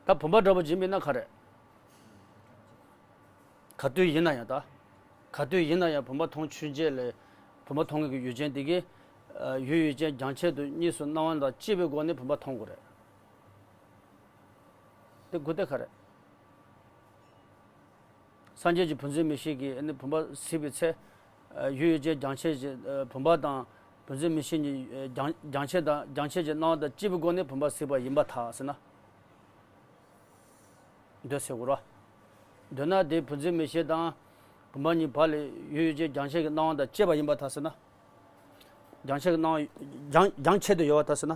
ད་བུམ་པ་འདྲ་པོ་ཅིག་མིན་ན་ག་རེད། ག་དུས་ཡིན་ན་ཡང་ད། ག་དུས་ཡིན་ན་ཡང་བུམ་པ་མཐོང་ཚུན་ཆད་ལ། བུམ་པ་མཐོང་མཁན་གྱི་ཡུལ་ཅན་དེ་གིས། ཡུལ་ཡུལ་ཅན་རྒྱང་ཆད་དུ་གཉིས་སུ་སྣང་བ་དང་བཅས་པའི་སྒོ་ནས་བུམ་པ་མཐོང་དགོས་རེད། དེ་དགོས་དེ་ག་རེད། སངས་རྒྱས་ཀྱི་བུ་འཛིན་མིག་ཤེས་ཀྱིས་ནི་བུམ་པ་གཟིགས་པའི་ཚེ། ཡུལ་ཡུལ་ཅན་རྒྱང་ཆད་ཀྱི་བུམ་པ་དང་བུ་འཛིན་མིག་ཤེས་གཉིས་རྒྱང་རྒྱང་ཆད་དང་རྒྱང་ཆད་ཀྱི་སྣང་བ་དང་བཅས་པའི་སྒོ་ནས་བུམ་པ་གཟིགས་པ་ཡིན་པར་ཐལ་ཟེར་ན། འདོད་ཟེར་དགོས་རོ། འདོད་ན་དེ་བུ་འཛིན་མིག་ཤེས་དང་བུམ་པ་གཉིས་བར་ལ་ཡུལ་ཡུལ་ཅན་རྒྱང་ཆད་ཀྱི་སྣང་བ་དང་བཅས་པ་ཡིན་པར་ཐལ་ཟེར་ན། རྒྱང་ཆད་ཀྱི་སྣང་བ་རྒྱང་རྒྱང་ཆད་དུ་ཡོད་པར་ཐལ་ཟེར་ན།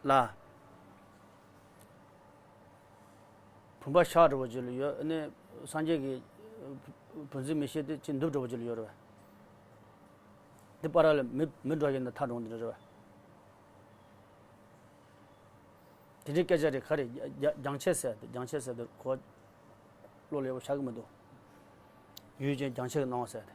ལ། བུམ་པ་ཤར་འདྲ་པོ་ཅིག་ལ་ཡོད་ནི། སངས་རྒྱས་ཀྱི་བུ་འཛིན་མིག་ཤེས་དེ་ཅིག་འདུག་འདྲ་པོ་ཅིག་ལ་ཡོད་རེད་པས། འདི་པ་ར་ལ་མི་མི་འགྲོ་ཡིན་ན་ཐག་འགྲོ་འདི་འདྲ་རེད་པས། དེ་འདྲའི་སྐད་ཆ་རེད། ག་རེ་རྒྱ་རྒྱ་རྒྱང་ཆད་ཟེར་ཏེ་རྒྱང་ཆད་ཟེར་ཏེ་གོ། བློ་ལ་ཡག་པོ་ཆགས་ཀྱི་མི་འདུག་ཡུལ་ཅན་རྒྱང་ཆད་ཀྱི་སྣང་བ་ཟེར་ཏེ།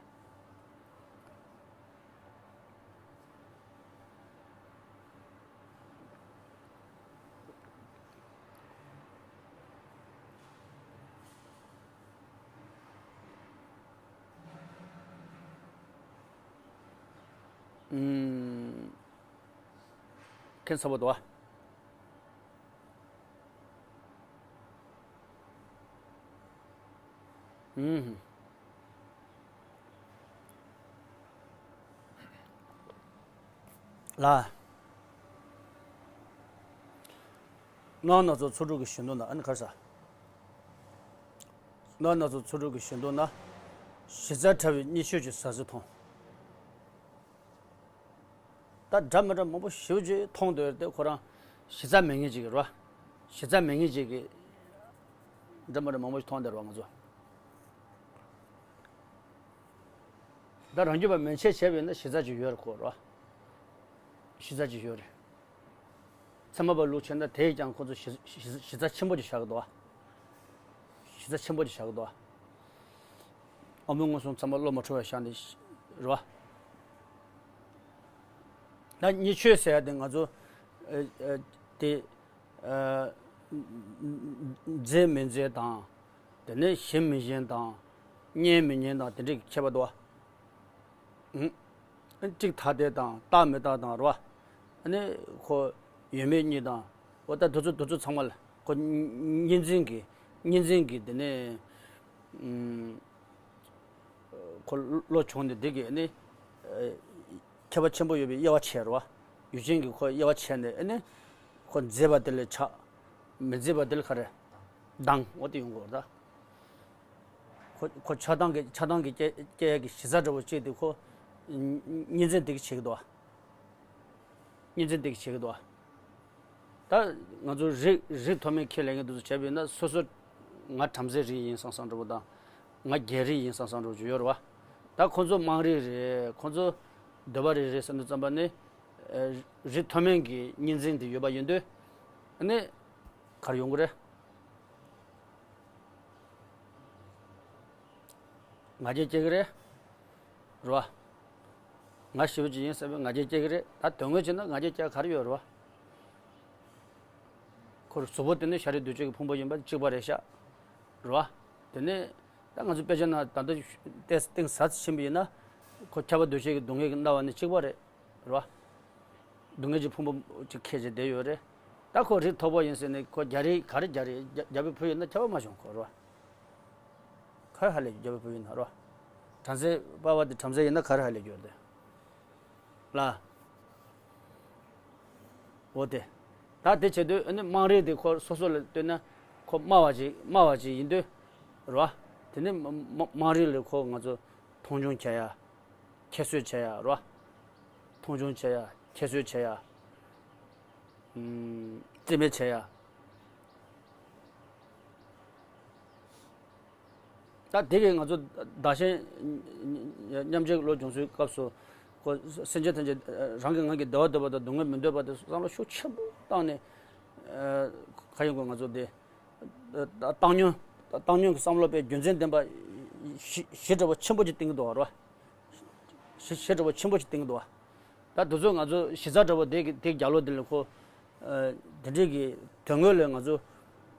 ཨུམ། ཁྱད་མཚར་པོ་འདུག་ཨ། ཨུམ། ལ། སྣང་སྣ་ཚོགས་ཚོགས་དྲུག་གི་གཞི་མདོ་ན་ཨ་ནི་ག་རེ་ཟ། སྣང་སྣ་ཚོགས་ཚོགས་དྲུག་གི་གཞི་མདོ་ན། གཞི་རྩ་ཕྲ་བའི་གཉིས་ཆོས་ཀྱི་ཟ་ཟི་མཐོང་། ད་འདྲ་མི་འདྲ་མང་པོ་ཞེ་པོ་ཅིག་མཐོང་སྡོད་དེ་ཁོ་རང་གཞི་རྩ་མེད་མཁན་ཅིག་རེད་བ། གཞི་རྩ་མེད་མཁན་ཅིག་གི་འདྲ་མི་འདྲ་མང་པོ་ཞིག་མཐོང་སྡོད་རེད་བ་ང་ཚོ། ད་རང་རྒྱུད་པ་མན་ཆད་བྱས་པ་ཡིན་ན་གཞི་རྩ་ཅིག་ཡོད་རེད་ཁོ་རེད་བ། གཞི་རྩ་ཅིག་ཡོད་རེད། ཚད་མ་པ་ལུགས་བྱས་ན་དེས་ཀྱང་ཁོ་ཚོ་གཞི་གཞི་གཞི་རྩ་ཆེན་པོ་ཅིག་བཞག་གི་འདུག་བ། གཞི་རྩ་ཆེན་པོ་ཅིག་བཞག་གི་འདུག་བ། ཨ་མོ་མངོན་སུམ་ཚད་མ་བློ་མ་འཁྲུལ་བ་བཞག་ནས་རེད་བ། ད་གཉིས་ཆོས་ཟེར་ཡ་དེ་ང་ཚོ་ཨ་ཨ་དེ་ཨ་མཛེས་མི་མཛེས་དང་། དེ་ནས་ཞིམ་མི་ཞིམ་དང་། མཉེན་མི་མཉེན་དང་དེ་འདྲའི་ཁྱད་པར་འདུག་བ། ཨུ། གཅིག་ཐ་དད་དང་རྟག་མི་རྟག་དང་རེད་བ། ཨ་ནི་ཁོ་ཡོད་མེད་གཉིས་དང་། འོ་ད་དེ་ཚོ་དེ་ཚོ་ཚང་མ་ལ་ཁོ་གཉིས་འཛིན་གྱི་གཉིས་འཛིན་གྱི་དེ་ནས་ཨུམ། ཁོ་བློ་བྱུང་ནས་འདི་གི་ཨ་ནི་ཁྱད་པར་ཆེན་པོ་ཡོད་པའི་དབྱེ་བ་ཕྱེ་རེད་བ། ཡུལ་ཅན་གྱི་ཁོ་དབྱེ་བ་ཕྱེ་ནས་ཨ་ནི་ཁོ་མཛེས་པ་དེ་ལ་ཆགས། མི་མཛེས་པ་དེ་ལ་ག་རེ་སྡང་འོ་དེ་ཡོང་གི་རེད་ད། ཁོ་ཁོ་ཆགས་སྡང་གི་ཆགས་སྡང་གི་སྐྱེ་སྐྱེ་ཡ་གི་གཞི་རྩ་འདྲ་བོ་གཅིག་དེ་ཁོ་གཉིས་འཛིན་དེ་གི་བྱེད་ཀྱི་འདུག་བ། གཉིས་འཛིན་དེ་གི་བྱེད་ཀྱི་འདུག་བ། ད་ང་ཚོ་རིགས་རིགས་མཐོ་དམན་ཁས་ལེན་མཁན་དེ་ཚོ་བྱས་པ་ཡིན་ན་སོ་སོ་ང་བྲམ་ཟེ་རིགས་ཡིན་བསམ་བསམ་འདྲ་བོ་དང་། ང་རྒྱལ་རིགས་ཡིན་བསམ་བསམ་འདྲ་བོ་ཅིག་ཡོད་རེད་བ། ད་ཁོ་ཚོ་དམངས་རིགས་རེད། ཁོ་ཚོ་གདོལ་པ་རིགས་རེད་བསམ་དུས་ཙམ་པ་ནི། རིགས་མཐོ་དམན་གྱི་གཉིས་འཛིན་དེ་ཡོད་པ་ཡིན་དུས། ཨ་ནི་ག་རེ་ཡོང་གི་རེད། ང་རྒྱལ་སྐྱེ་གི་རེད། རེད་བ། ང་ཞེ་པོ་ཅིག་ཡིན་བསམ་པའི་ང་རྒྱལ་སྐྱེ་གི་རེད། ད་དོན་དངོས་བྱས་ན་ང་རྒྱལ་སྐྱེ་ག་རེ་ཡོད་རེད་བ། ཁོ་གཟུགས་པོ་དེ་ནི་ཤ་རུས་གདུལ་བྱའི་ཕུང་པོ་ཡིན་པ་གཅིག་པ་རེད་ཤག་རེད་བ། དེ་ནི་ད་ང་ཚོ་དཔེ་ཆ་ནང་ད་ལྟ་ཏོག་ཙམ་ཟབ་ཙམ་ཕྱིན་པ་ཡིན་ན། ཁོ་ཁྱབ་པ་འདུ་བྱེད་ཀྱི་སྡུག་བསྔལ་གྱིས་མནར་བ་ནི་གཅིག་པ་རེད། རེད་བ། སྡུག་བསྔལ་གྱི་ཕུང་པོ་ཅིག་ཁྱེར་བྱས་བསྡད་ཡོད་རེད། ད་ཁོ་རིགས་མཐོ་པོ་ཡིན་ཟེར་ནས་ཁོ་རྒྱ་རིགས་ག་རེ་རྒྱ་རིགས་རྒྱ་རྒྱ་བོད་བུ་ཡིན་ན་ཁྱབ་པ་མ་བྱུང་ཁོ་རེད་བ། ག་རེ་ཧ་ལས་རྒྱ་བོད་བུ་ཡིན་ན་རེད་བ། བྲམ་ཟེ་པ་བ་དེ་བྲམ་ཟེ་ཡིན་ན་ག་རེ་ཧ་ལས་རྒྱུ་རེད། ལ། འོ་དེ། ད་དེ་བྱེད་དུས་ཨ་ནི་དམངས་རིགས་དེ་ཁོ་སོ་སོ་ལ་ལྟོས་ན་ཁོ་དམའ་བ་ཅིག་དམའ་བ་ཅིག་ཡིན་དུས། རེད་བ། དེ་ནི་དམ་དམངས་རིགས་ལ་ཁོ་ང་ཚོ་མཐོང་ཆུང་བྱེད་ཡ། ཁྱད་གསོད་བྱེད་ཡ་རེད་བ། མཐོང་ཆུང་བྱེད་ཡ། ཁྱད་གསོད་བྱེད་ཡ། ཨམ། རྩིས་མེད་བྱེད་ཡ། ད་དེ་གིས་ང་ཚོ་བདག་གཞན་མཉམ་བརྗེའི་བློ་སྦྱོང་ཚུལ་སྐབས་སུ། ཁོ་སེམས་ཅན་ཐམས་ཅད་རང་གི་ངང་གིས་བདེ་བ་འདོད་པ་དང་སྡུག་བསྔལ་མི་འདོད་པ་དེ་བསམ་བློ་ཤུགས་ཆེན་པོ་བཏང་ནས། ཨ། ག་ཡིན་དགོས་ང་ཚོ་དེ། ཨ། བཏང་སྙོམས། བཏང་སྙོམས་ཀྱི་བསམ་བློ་དཔེ་རྒྱུ་མཚན་ལྡན་པ་ཞེ་ཞེ་དྲག་པོ་ཆེན་པོ་ཅིག་བཏིང་གི་འདུག་བ། རེད་བ། ཞེ་ཞེ་དྲག་པོ་ཆེན་པོ་ཞིག་བཏིང་གི་འདུག་བ། ད་དེ་ཚོ་ང་ཚོ་གཞི་རྩ་འདྲ་པོ་དེ་གི་དེ་རྒྱ་ལོ་དེ་ལ་ཁོ། ཨ། དེ་འདྲའི་གི་དོན་དངོས་ལ་ང་ཚོ་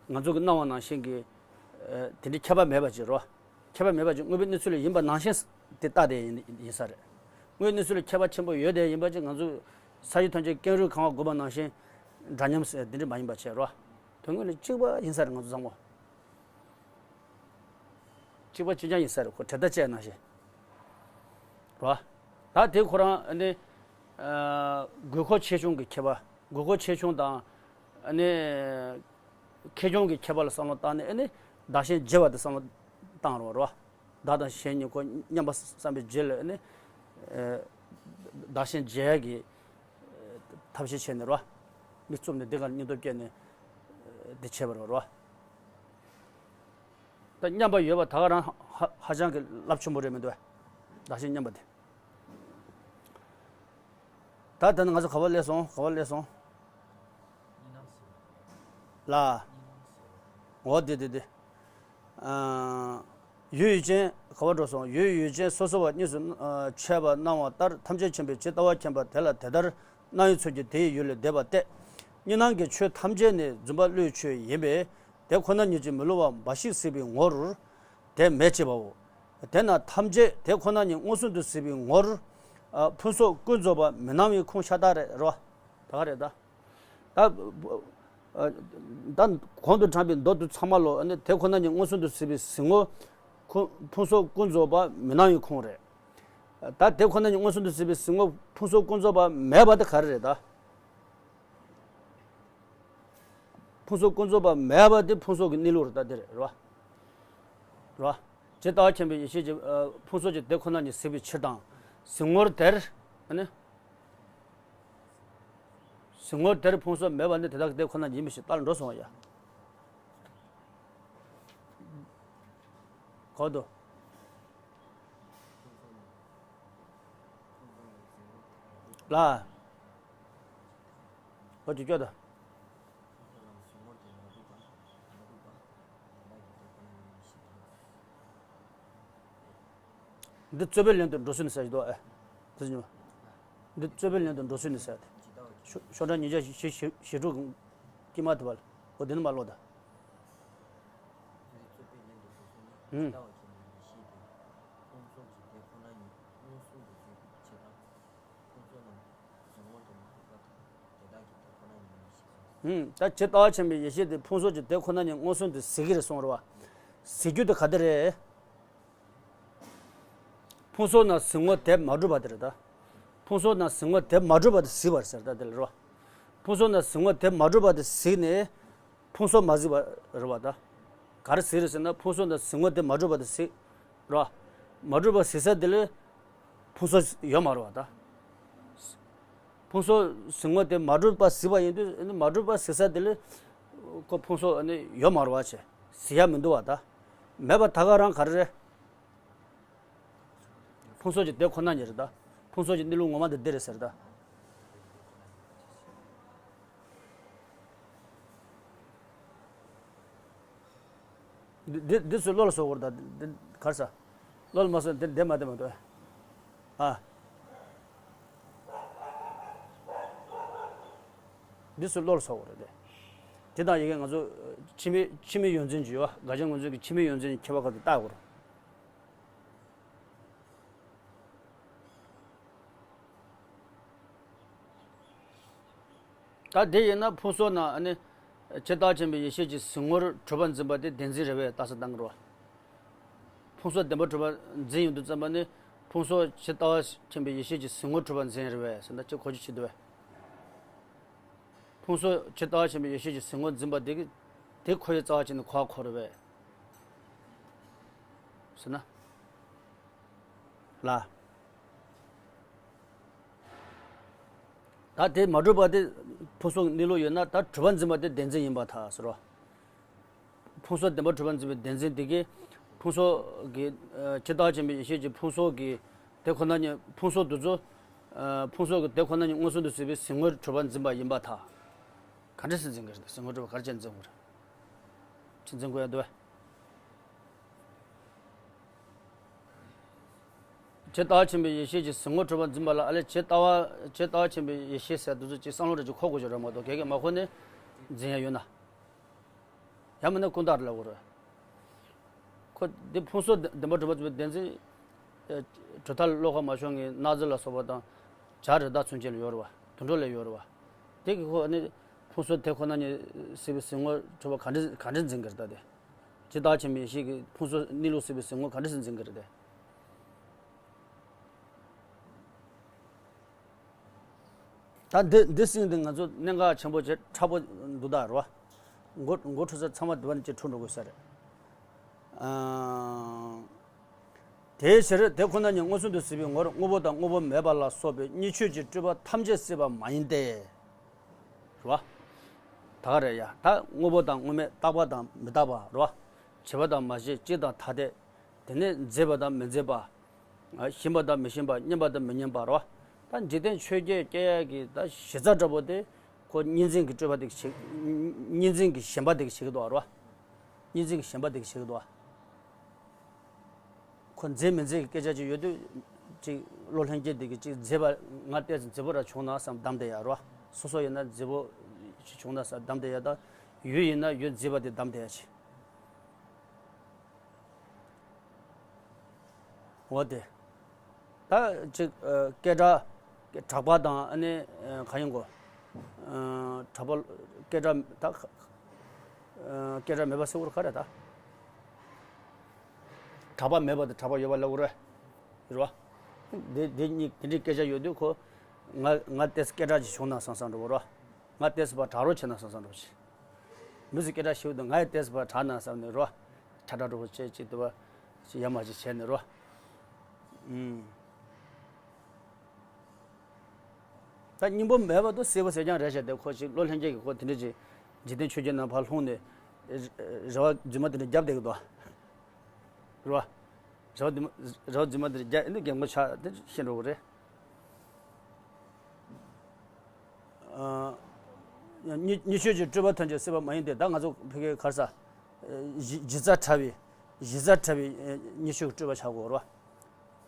ང་ཚོ་གི་སྣང་བ་ནང་བཞིན་གི། ཨ། དེ་འདྲའི་ཁྱད་པར་མེད་པ་ཅིག་རེད་བ། ཁྱད་པར་མེད་པ་ཅིག་དངོས་པོའི་གནས་ཚུལ་ལ་ཡིན་པ་ནང་བཞིན་དེ་ལྟ་དེ་ཡིན་ཡིན་ས་རེད། དངོས་གནས་ཚུལ་ལ་ཁྱད་པར་ཆེན་པོ་ཡོད་དེ་ཡིན་པ་ཅིག་ང་ཚོ་ས་གཞི་ཐམས་ཅད་ཀེང་རུས་གང་བ་བསྒོམས་པ་ནང་བཞིན་འདྲ་མཉམ་ཟེར་དེ་འདྲ་མ་ཡིན་པ་བྱས་རེད་བ། དོན་དངོས་ལ་གཅིག་པ་ཡིན་ས་རེད་ང་ཚོ་ཚང་མ། གཅིག་པ་གཅིག་རྐྱང་ཡིན་ས་རེད་ཁོ་བྲེལ་ཟླ་བཅས་ནང་བཞིན། རེད་བ། ད་དེ་ཁོ་རང་ཨ་ནི། ཨ། དགོས་མཁོ་ཆེ་ཆུང་གི་ཁྱད་པར། དགོས་མཁོ་ཆེ་ཆུང་དང་། ཨ་ནི། ཁེ་གྱོང་གི་ཁྱད་པར་ལ་བསམ་བློ་བཏང་ནས་ཨ་ནི། བདག་གཞན་བརྗེ་བ་དེ་བསམ་བློ་བཏང་རོགས་རེད་བ། བདག་དང་གཞན་གཉིས་ཁོ་མཉམ་པ་བསམ་པའི་རྗེས་ལ་ཨ་ནི། ཨ། བདག་གཞན་བརྗེ་ཡ་གི་ཐབས་ཤེས་བྱས་ནས་རེད་བ། མིག་བཙུམ་ནས་འདི་གར་སྙིང་སྟོབས་བསྐྱེད་ནས་འདི་བྱས་པ་རེད་བ། ད་མཉམ་པ་ཡོད་པ་ད་ག་རང་ཧ་ཧ་ཧ་ཅང་གི་རླབས་ཆེན་པོ་རེད་མི་འདུག་བདག་གཞན་མཉམ་པ་དེ། ད་ད་ནི་ང་ཚོ་ག་པར་སླེབས་སོང་། ག་པར་སླེབས་སོང་། ལ། འོ་དེ་དེ་དེ། ཨ། ཡུལ་ཡུལ་ཅན་ག་པར་འགྲོ་སོང་། ཡུལ་ཡུལ་ཅན་སོ་སོ་བ་གཉིས་སུ། ཨ། ཕྱེ་བ་སྣང་བ་ལྟར་ཐམས་ཅད་མཁྱེན་པའི་ཇི་ལྟ་བ་མཁྱེན་པ་དེ་ལ་དེ་ལྟར་སྣང་བའི་ཚུལ་གྱིས་དེ་ཡི་ཡུལ་ལས་འདས་པ་སྟེ། གཉིས་སྣང་གི་ཆོས་ཐམས་ཅད་ནི་རྫུན་པ་བློའི་ཆོས་ཡིན་པས། དེ་ཁོ་ན་ཉིད་ཀྱིས་མི་སླུ་བ་འབའ་ཞིག་གཟིགས་པའི་ངོར་དེ་མེད་ཅེས་པའོ། དེས་ན་ཐམས་ཅད་དེ་ཁོ་ན་ཉིད་མངོན་སུམ་དུ་གཟིགས་པའི་ངོར། ཨ། ཕུན་ཚོགས་ཀུན་རྫོབ་པ་མི་སྣང་བའི་ཁུངས་ཤ་སྟག་རེད་རོ། ད་ག་རེད་ད། ད། ཨ། ད་གོང་དུ་དྲངས་པའི་མདོ་དེ་ཚང་མ་ལོ་ཨ་ནི་དེ་ཁོ་ན་ཉིད་མངོན་སུམ་དུ་གཟིགས་པའི་གཟིགས་ངོར། ཁོ་ཕུན་ཚོགས་ཀུན་རྫོབ་པ་མི་སྣང་བའི་ཁུངས་རེད། ད་དེ་ཁོ་ན་ཉིད་མངོན་སུམ་དུ་གཟིགས་པའི་གཟིགས་ངོར་ཕུན་ཚོགས་ཀུན་རྫོབ་པ་མེད་པ་དེ་ག་རེ་རེད་ད། ཕུན་ཚོགས་ཀུན་རྫོབ་པ་མེད་པ་དེ་ཕུན་ཚོགས་ཀྱི་གནས་ལུགས་རེད་ད། དེ་རེད་རོ། རོ། ཇི་ལྟ་བ་མཁྱེན་པའི་ཡེ་ཤེས་ཀྱི། ཨ། ཕུན་ཚོགས་ཀྱི་དེ་ཁོ་ན་ཉིད་གཟིགས་པའི་ཕྱིར་དང་། གཟིགས་ངོར་དེར། ཨ་ནི། གཟིགས་ངོར་དེར་ཕུན་ཚོགས་མེད་པ་ནི་དེ་དག་གི་དེ་ཁོ་ན་ཉིད་ཡིན་པའི་ཕྱིར་ལྟར་འགྲོ་སོང་བ་ཡ། གོ་འདུག་ལ། ཧོ་ཅིག་སྐྱོ་ད། འདི་རྩོད་པའི་ལན་དུ་འགྲོ་ཚུལ་ནི་ཟེར་གྱི་འདུག་ཨ། དེ་ཉོ། འདི་རྩོད་པའི་ལན་དུ་འགྲོ་ཚུལ་ནི་ཟེར་ཏེ། ཤོ་ཤོག་གྲངས་ཉིས་བརྒྱ་ཞེ་ཞེ་ཞེ་དྲུག་གི་དཀྱིལ་མ་དེ་བ་ལ། འོ་དེ་ནི་མ་ཀློག་ད། ཨུམ། ཨུམ། ད་ཇི་ལྟ་བ་ཆེན་པོའི་ཡེ་ཤེས་དེ་ཕུན་ཚོགས་ཀྱི་དེ་ཁོ་ན་ཉིད་མངོན་སུམ་དུ་གཟིགས་ཀྱི་རེད་གསུངས་རེད་བ། གཟིགས་རྒྱུ་དེ་ག་དེ་རེད། ཕུན་ཚོགས་ན་གཟིགས་ངོ་དེ་མ་གྲུབ་པ་དེ་རེད་ད། ཕུན་ཚོགས་ན་གཟིགས་ངོ་དེ་མ་གྲུབ་པ་དེ་གཟིགས་པ་ཟེར་ད་དེ་ལ་རེད་བ། ཕུན་ཚོགས་ན་གཟིགས་ངོ་དེ་མ་གྲུབ་པ་དེ་གཟིགས་ནས། ཕུན་ཚོགས་མ་གཟིགས་པ་རེད་བ་ད། ག་རེ་གཟིགས་རེད་ཟེར་ན་ཕུན་ཚོགས་ན་གཟིགས་ངོ་དེ་མ་གྲུབ་པ་དེ་གཟིགས། རེད་བ། མ་གྲུབ་པ་གཟིགས་ས་དེ་ལ་ཕུན་ཚོགས་ཡོད་མ་རེད་བ་ད། ཕུན་ཚོགས་གཟིགས་ངོ་དེ་མ་གྲུབ་པ་གཟིགས་པ་ཡིན་དུས་ཨ་ནི་མ་གྲུབ་པ་གཟིགས་ས་དེ་ལ་ཁོ་ཕུན་ཚོགས་ཨ་ནི་ཡོད་མ་རེད་བ་བྱས་གཟིགས་ཡ་མི་འདུག་བ་ད། མེད་པ་ད་ག་རང་ག་རེ་རེད། ཕུན་ཚོགས་ཀྱི་དེ་ཁོ་ན་ཉིད་རེད་ད། ཕུན་ཚོགས་ཀྱི་གནས་ལུགས་ངོ་མ་འདི་འདི་རེད་ཟེར་ད། འདི་འདི་འདི་ཚོའི་བློ་ལ་བཟོ་དགོས་རེད་ད། འདི་ག་རེ་ཟ། བློ་ལ་མ་སོང་དེ་བདེ་མ་བདེ་མ་འདུག་ཨ། འདི་ཚོ་བློ་ལ་སོགས་པ་རེད་དེ། དེ་དང་ཡི་གེ་ང་ཚོ་ཕྱི་མའི་ཕྱི་མའི་ཡོངས་འཛིན་གྱི་ཡོད་པ། དགག་བྱ་ངོས་འཛིན་གྱི་ཕྱི་མའི་ཡོངས་འཛིན་གྱི་ཁྱད་པར་ཁ་ཐུག་བལྟ་དགོས་རེད། ད་དེ་ཡིན་ན་ཕུང་སོགས་ནང་ཨ་ནི་ཇི་ལྟ་བ་ཆེན་པོའི་ཡེ་ཤེས་ཀྱི་གཟིགས་ངོར་གྲུབ་པར་འཛིན་པ་དེ་བདེན་འཛིན་རེད་པས་རྟགས་གསལ་བཏང་གི་རེད་པ། ཕུང་སོགས་བདེན་པར་གྲུབ་པར་འཛིན་ཡོང་དུས་ཙམ་པ་ནི་ཕུང་སོགས་ཇི་ལྟ་བ་ཆེན་པོའི་ཡེ་ཤེས་ཀྱི་གཟིགས་ངོར་གྲུབ་པར་འཛིན་རེད་པས་ཟེར་ན་ཅི་གོ་རྒྱུ་ཆེད་དུ་བས། ཕུང་སོགས་ཇི་ལྟ་བ་ཆེན་པོའི་ཡེ་ཤེས་ཀྱི་གཟིགས་ངོར་འཛིན་པ་དེ་གི་དེ་ཁོ་ཡི་རྩ་བ་ཅན་ནི་ཁོ་བ་ཁོ་རེད་པས་ཟེར་ན། ལ། ད་དེ་མ་གྲུབ་པ་དེ་ཕུང་སོགས་གནས་ལུགས་ཡོད་ན་ད་གྲུབ་པར་འཛིན་པ་དེ་བདེན་འཛིན་ཡིན་པར་ཐལ་ཟེར་རོ། ཕུང་སོགས་བདེན་པར་གྲུབ་པར་འཛིན་པའི་བདེན་འཛིན་དེ་གིས་ཕུང་སོགས་ཀྱི་ཨ་ཇི་ལྟ་བ་ཆེན་པོའི་ཡེ་ཤེས་ཀྱི་ཕུང་སོགས་ཀྱི་དེ་ཁོ་ན་ཉིད་ཕུང་སོགས་དེ་ཚོ་ཨ་ཕུང་སོགས་ཀྱི་དེ་ཁོ་ན་ཉིད་མངོན་སུམ་དུ་གཟིགས་པའི་གཟིགས་ངོར་གྲུབ་པར་འཛིན་པ་ཡིན་པར་ཐལ། ག་འདྲ་སེ་འཛིན་གྱི་རེད། གཟིགས་ངོར་གྲུབ་པ་ག་རེ་བྱས་འཛིན་དགོས་རེད། ཅི་འཛིན་དགོས་ཡ་འདུག་བས། ཇི་ལྟ་བ་ཆེན་པོའི་ཡེ་ཤེས་ཀྱི་གཟིགས་ངོར་གྲུབ་པར་འཛིན་པ་ལ་ཨ་ལས་ཇི་ལྟ་བ་ཇི་ལྟ་བ་ཆེན་པོའི་ཡེ་ཤེས་ཟེར་དུས་ཚོད་ཅིག་བསམ་བློ་རེ་ཅིག་འཁོར་དགོས་ཀྱི་རེད་མ་གཏོགས་གལ་གལ་མ་འཁོར་ནས་འཛིན་ཡ་ཡོད་ན། ཡང་མིན་ན་ཀུན་བརྟགས་ལ་འོ་རེད། ཁོ་འདི་ཕུང་སོགས་བདེན་པར་གྲུབ་པར་འཛིན་པའི་བདེན་འཛིན། གྲུབ་མཐའ་བློ་ཁ་མ་ཤོང་གི་གནག་རྫི་ལ་སོགས་པ་དང་། བྱ་རི་དྭགས་ཚུན་ཆད་ལ་ཡོད་རེད་བ། དུད་འགྲོ་ལ་ཡོད་རེད་བ། དེ་གི་ཁོ་ནི་ཕུང་སོགས་དེ་ཁོ་ན་ཉིད་གཟིགས་པའི་གཟིགས་ངོར་གྲུབ་པ་ག་འདྲ་ག་འདྲ་འཛིན་གི་རེད་ད་དེ། ཇི་ལྟ་བ་ཆེན་པོའི་ཡེ་ཤེས་ཀྱི་ཕུང་སོགས་གནས་ལུགས་གཟིགས་པའི་གཟིགས་ངོར་ག་འདྲ་སེ་འཛིན་གི་རེད་དེ། ད་འདི་འདི་ཟིན་དུས་ང་ཚོ་གནད་འགག་ཆེན་པོ་ཆེ་ཕྲ་པོ་འདུག་ད་རོ། མགོ་མགོ་འཁྲུ་ས་ཚང་མ་འདི་བ་ནས་ཅིག་འཁྲུ་འགྲོ་དགོས་ས་རེད། ཨང་། དེའི་ཕྱིར་དེ་ཁོ་ན་ཉིད་མངོན་སུམ་དུ་གཟིགས་པའི་ངོར་དངོས་པོ་དང་དངོས་པོ་མེད་པ་ལ་སོགས་པའི་གཉིས་ཆོས་ཀྱི་སྤྲོས་པ་ཐམས་ཅད་སྲིད་པ་མ་ཡིན་ཏེ། རོ། ད་ག་རེད་ཡ། ད་དངོས་པོ་དང་དངོས་མེད། རྟག་པ་དང་མི་རྟག་པ་རོ། བྱས་པ་དང་མ་བྱས། གཅིག་དང་ཐ་དད། དེ་ནས་མཛེས་པ་དང་མི་མཛེས་པ། ཞིམ་པ་དང་མི་ཞིམ་པ། སྙན་པ་དང་མི་སྙན་པ་རོ། ད་འཇིག་རྟེན་ཆོས་བརྒྱད་སྐྱེ་ཡ་གི་ད་གཞི་རྩ་འདྲ་པོ་དེ་ཁོ་གཉིས་འཛིན་གྱི་སྤྲོས་པ་དེ་གིས་བྱེད། གཉིས་འཛིན་གྱི་ཞེན་པ་དེ་གིས་བྱེད་ཀྱི་འདུག་རོ། གཉིས་འཛིན་གྱི་ཞེན་པ་དེ་གིས་བྱེད་ཀྱི་འདུག་ཁོ་མཛེས་མི་མཛེས་ཀྱི་སྐད་ཆ་ཅིག་ཡོད་དུས་ཅིག་བློ་ལྷན་སྐྱེས་དེ་གིས་ཅིག་མཛེས་པ་ང་ཏོག་ཙམ་མཛེས་པོ་ར་བྱུང་ན་བསམ་བསྡམས་བསྡད་ཡ་རོ། སོ་སོ་ཡིན་ན་མཛེས་པོ་ཞིག་བྱུང་ན་བསམ་བསྡམས་བསྡད་ཡ། ད་ཡུལ་ཡིན་ན་ཡུལ་མཛེས་པ་དེ་བསྡམས་བསྡད་ཡ་ཅིག་འོ་དེ། ད་ཅིག་ཨ་སྐད་གྲགས་གྲགས་པ་དང་ཨ་ནི་ཨ་གང་ཡིན་གོ། ཨ་གྲགས་པ་སྐད་གྲགས་ད་ཨ་སྐད་གྲགས་མེད་པ་ཟེར་བ་ག་རེ་ད། གྲགས་པ་མེད་པ་དང་གྲགས་པ་ཡོད་པ་ལབ་དགོས་རེད། རེད་བ། དེ་དེ་གཉིས་དེ་འདྲའི་སྐད་ཆ་ཡོད་དུས་ཁོ་ང་ང་ཏོག་ཙམ་སྐད་གྲགས་ཅིག་བྱུང་ན་བསམ་བསམ་འགྲོ་གི་རེད་བ། ང་ཏོག་ཙམ་ཕར་གྲགས་རོགས་བྱས་ན་བསམ་བསམ་འགྲོ་གི། མི་ཚོས་སྐད་གྲགས་ཤེས་དུས་ང་ཡང་ཏོག་ཙམ་ཕར་གྲགས་ན་བསམ་ནས་རོ། ཁྲ་ཁྲ་འགྲོ་བྱས་ཅིག་འདུག་བ། ཅིག་ཡ་མ་ཅིག་བྱས་ནས་རོ། ཨུམ། ད་སྙིང་པོ་མེད་པ་དུ་སྲིད་པ་ཟེར་ཀྱང་རེད་བྱས་ཏེ་ཁོ་ཅིག་བློ་ལྷན་སྐྱེས་ཀྱི་ཁོ་དེ་འདྲ་ཅིག་འཇིག་རྟེན་ཆོས་བརྒྱད་ནང་ཕར་ལྷུང་ནས་རེ་བ་རྫུན་མ་དེ་འདྲ་རྒྱབ་བསྡད་ཀྱི་འདུག་རེད་བ། རེ་བ་རྫུན་མ་རེ་བ་རྫུན་མ་དེ་འདྲ་རྒྱབ་ཨེ་འདི་རྒན་པོ་ཆགས་དེ་ཤེས་འགྲོ་གི་རེད། ཨ། གཉིས་གཉིས་ཆོས་ཀྱི་སྤྲོས་པ་ཐམས་ཅད་སྲིད་པ་མ་ཡིན་ཏེ། ད་ང་ཚོ་ཕ་གིའི་ག་རེ་ཟ། གཞི་གཞི་རྩ་བྲལ་བའི་གཞི་རྩ་བྲལ་བའི་གཉིས་ཆོས་ཀྱི་སྤྲོས་པ་ཆགས་དགོས་རེད་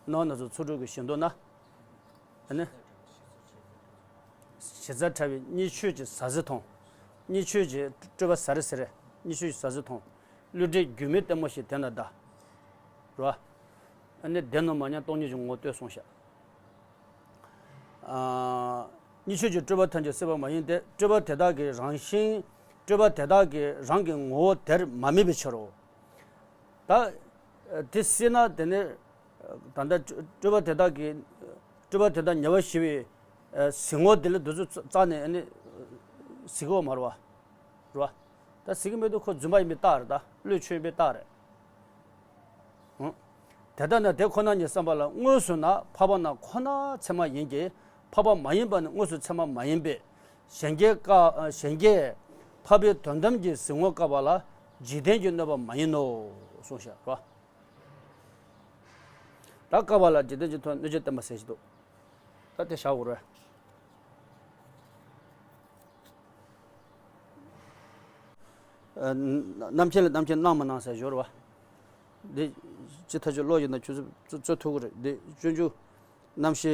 བ། སྣང་བ་སྣ་ཚོགས་ཚོགས་དྲུག་གི་གཞི་མདོ་ན། ཨ་ནི། གཞི་རྩ་བྲལ་བའི་གཉིས་ཆོས་ཀྱི་ཟ་ཟི་མཐོང་། གཉིས་ཆོས་ཀྱི་སྤྲོས་པ་ཟ་རི་ཟེར། གཉིས་ཆོས་ཀྱི་ཟ་ཟི་མཐོང་། བསླུ་བྲིད་སྒྱུ་མའི་ལྟད་མོ་ཞིག་དེ་ན་གདའ། རེད་བ། ཨ་ནི་བདེན་ནོ་མ་ཉམས་སྟོང་ཉིད་ཀྱི་ངོ་བོ་ལྟོས་གསུངས་ཤག་ཨ། གཉིས་ཆོས་ཀྱི་སྤྲོས་པ་ཐམས་ཅད་སྲིད་པ་མ་ཡིན་ཏེ། སྤྲོས་པ་དེ་དག་གི་རང་བཞིན། སྤྲོས་པ་དེ་དག་གི་རང་གི་ངོ་བོ་དེར་མ་དམིགས་པའི་ཕྱིར་རོ། ད་དེ་སྲིད་ན་དེ་ནི་ད་ལྟ་སྤྲོས་པ་དེ་དག་གི་སྤྲོས་པ་དེ་དག་ཉེ་བར་ཞི་བའི་གཟིགས་ངོ་དེ་ལ་དུས་ཚོད་རྩ་ནས་ཨ་ནི་གཟིགས་ཀྱི་ཡོད་མ་རེད་བ། རེད་བ། ད་གཟིགས་ཀྱི་མེད་དུས་ཁོ་རྫུན་པ་ཡིན་པའི་རྟགས་རེད། ད་བློས་ཆོས་ཡིན་པའི་རྟགས་རེད། ཨང་། དེ་ལྟ་ན་དེ་ཁོ་ན་ཉིད་བསམ་པ་ལ་དངོས་སུ་ན་འཕགས་པ་རྣམས་ཁོ་ན་ཚད་མ་ཡིན་གྱི། འཕགས་པ་མ་ཡིན་པ་ནི་དངོས་སུ་ཚད་མ་མ་ཡིན་པས། གཞན་སྐྱེ་ཀ་གཞན་སྐྱེ་འཕགས་པའི་དོན་དམ་གྱི་གཟིགས་ངོར་བཀག་པ་ལ་འཇིག་རྟེན་གྱིས་གནོད་པ་མ་ཡིན་ནོ། གསུངས་ཤག་རོ། ད་བཀག་པ་ལ་འཇིག་རྟེན་གྱིས་གནོད་བྱེད་བསྟན་པ་ཟེར་གྱི་འདུག་ད་དེ་བཞག་དགོས་རེད། ཨ། རྣམ་མཁྱེན་ལ་རྣམ་མཁྱེན་སྣང་མི་སྣང་ཟེར་སྦྱོར་བ། འདི་ཅི་ཐག་ཆོད་ཀློག་ཡིན་ན་ཁྱོད་ཚོ་རྩོད་ཐུབ་ཀྱི་རེད། འདི་སྤྱོད་འཇུག་རྣམ་བཤད་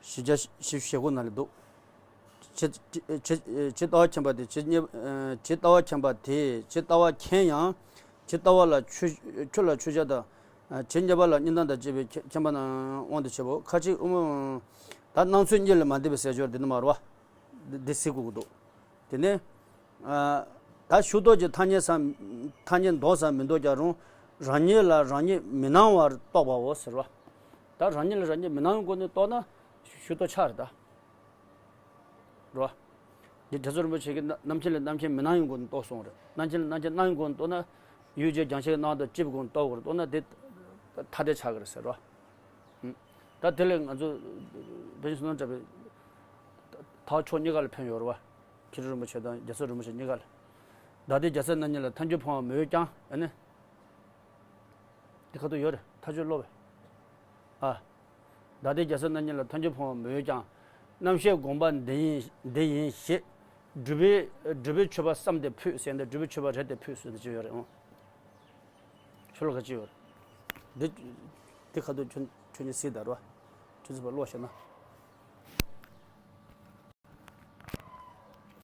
བཞི་བརྒྱ་བཞི་བཅུ་ཞེ་དགུ་ནང་ལ་འདུག་ཇི་ཇི་ཇི་ལྟ་བ་མཁྱེན་པ་དེ་ཇི་རྙེད། ཇི་ལྟ་བ་མཁྱེན་པ་དེས་ཇི་ལྟ་བ་མཁྱེན་ཡང་། ཇི་ལྟ་བ་ལ་ཆོས་ཆོས་ལ་ཆོས་བྱ་དང་། ཇི་རྙེད་པ་ལ་རྙེད་དོན་དང་བཅས་པའི་མཁྱེན་པ་རྣམས་དབང་དུ་བྱས་པའོ། ཁ་ཅིག་དབུ་མ། ད་སྣང་ཚུལ་གཉིས་ལས་མ་འདས་པའི་ཟེར་སྦྱོར་འདི་ནི་མ་རེད་བ། འདི་འདི་གཟིགས་དགོས་ཀྱི་འདུག་དེ་ནས། ཨ། ད་ཤུགས་རྟོགས་ཀྱི་ཐ་སྙད་སམ། ཐ་སྙད་འདོགས་སམ་མི་འདོགས་ཀྱང་རུང་། རང་ཉིད་ལ་རང་ཉིད་མི་སྣང་བར་རྟོགས་པའོ་ཟེར་བ། ད་རང་ཉིད་ལ་རང་ཉིད་མི་སྣང་བའི་སྒོ་ནས་རྟོགས་ན་ཤུགས་རྟོགས་ཆགས་རེད་ད། རེད་བ། འདི་རྒྱ་མཚོ་རིན་པོ་ཆེ་གིས་རྣམ་རྣམ་མཁྱེན་ལས་རྣམ་མཁྱེན་མི་སྣང་བའི་སྒོ་ནས་རྟོགས་གསུངས་རེད། རྣམ་མཁྱེན་ལས་རྣམ་མཁྱེན་སྣང་བའི་སྒོ་ནས་རྟོགས་ན། ཡུལ་ཅན་རྒྱང་ཤེལ་སྣང་དང་གཅིག་པའི་སྒོ་ནས་རྟོགས་པར་རྟོགས་ན་དེ་ཐ་དད་ཆགས་ཀྱི་རེད་ཟེར་རོ། ཨུམ། ད་དེ་ལས་ང་ཚོ་བོན་བསོད་ནམས་གྲགས་པའི་ཐག་ཕྱོགས་གཉིས་ཀ་ལ་ཕན་ཡོད་རེད་བ། མཁས་གྲུབ་རིན་པོ་ཆེ་དང་རྒྱ་མཚོ་རིན་པོ་ཆེ་གཉིས་ཀ་ལ། ད་ལྟའི་རྒྱལ་སྲས་རྣམ་གཉིས་ལ་ཐལ་འགྱུར་ཕུང་བ་མི་འོས་ཀྱང་ཨ་ནི། དེ་ཁ་ཐུག་ཡོད་རེད། ཐག་ཆོད་ཀློག་པས། ཨ། ད་ལྟའི་རྒྱལ་སྲས་རྣམ་གཉིས་ལ་ཐལ་འགྱུར་ཕུང་བ་མི་འོས་ཀྱང་། རྣམ་ཤེས་དགོངས་པ་འདི་ཡིན་འདི་ཡིན་ཞེས། སྒྲུབ་པའི་སྒྲུབ་པའི་མཆོད་པ་བསམ་སྟེ་ཕུལ་ཟེར་འདི་སྒྲུབ་པའི་མཆོད་པ་རེད་དེ་ཕུལ་ཟེར་འདི་ཅི་ཡོད་རེད་ཨང་། ཤོ་ལོ་ཀ་ཅི་ཡོད་རེད། འདི་འདི་ཁ་ཐུག་ཁྱོད་ཁྱོད་གཉིས་གཟིགས་དང་རོ། ཁྱོད་ཚོ་ཕར་ཀློག་ཤེས་ན།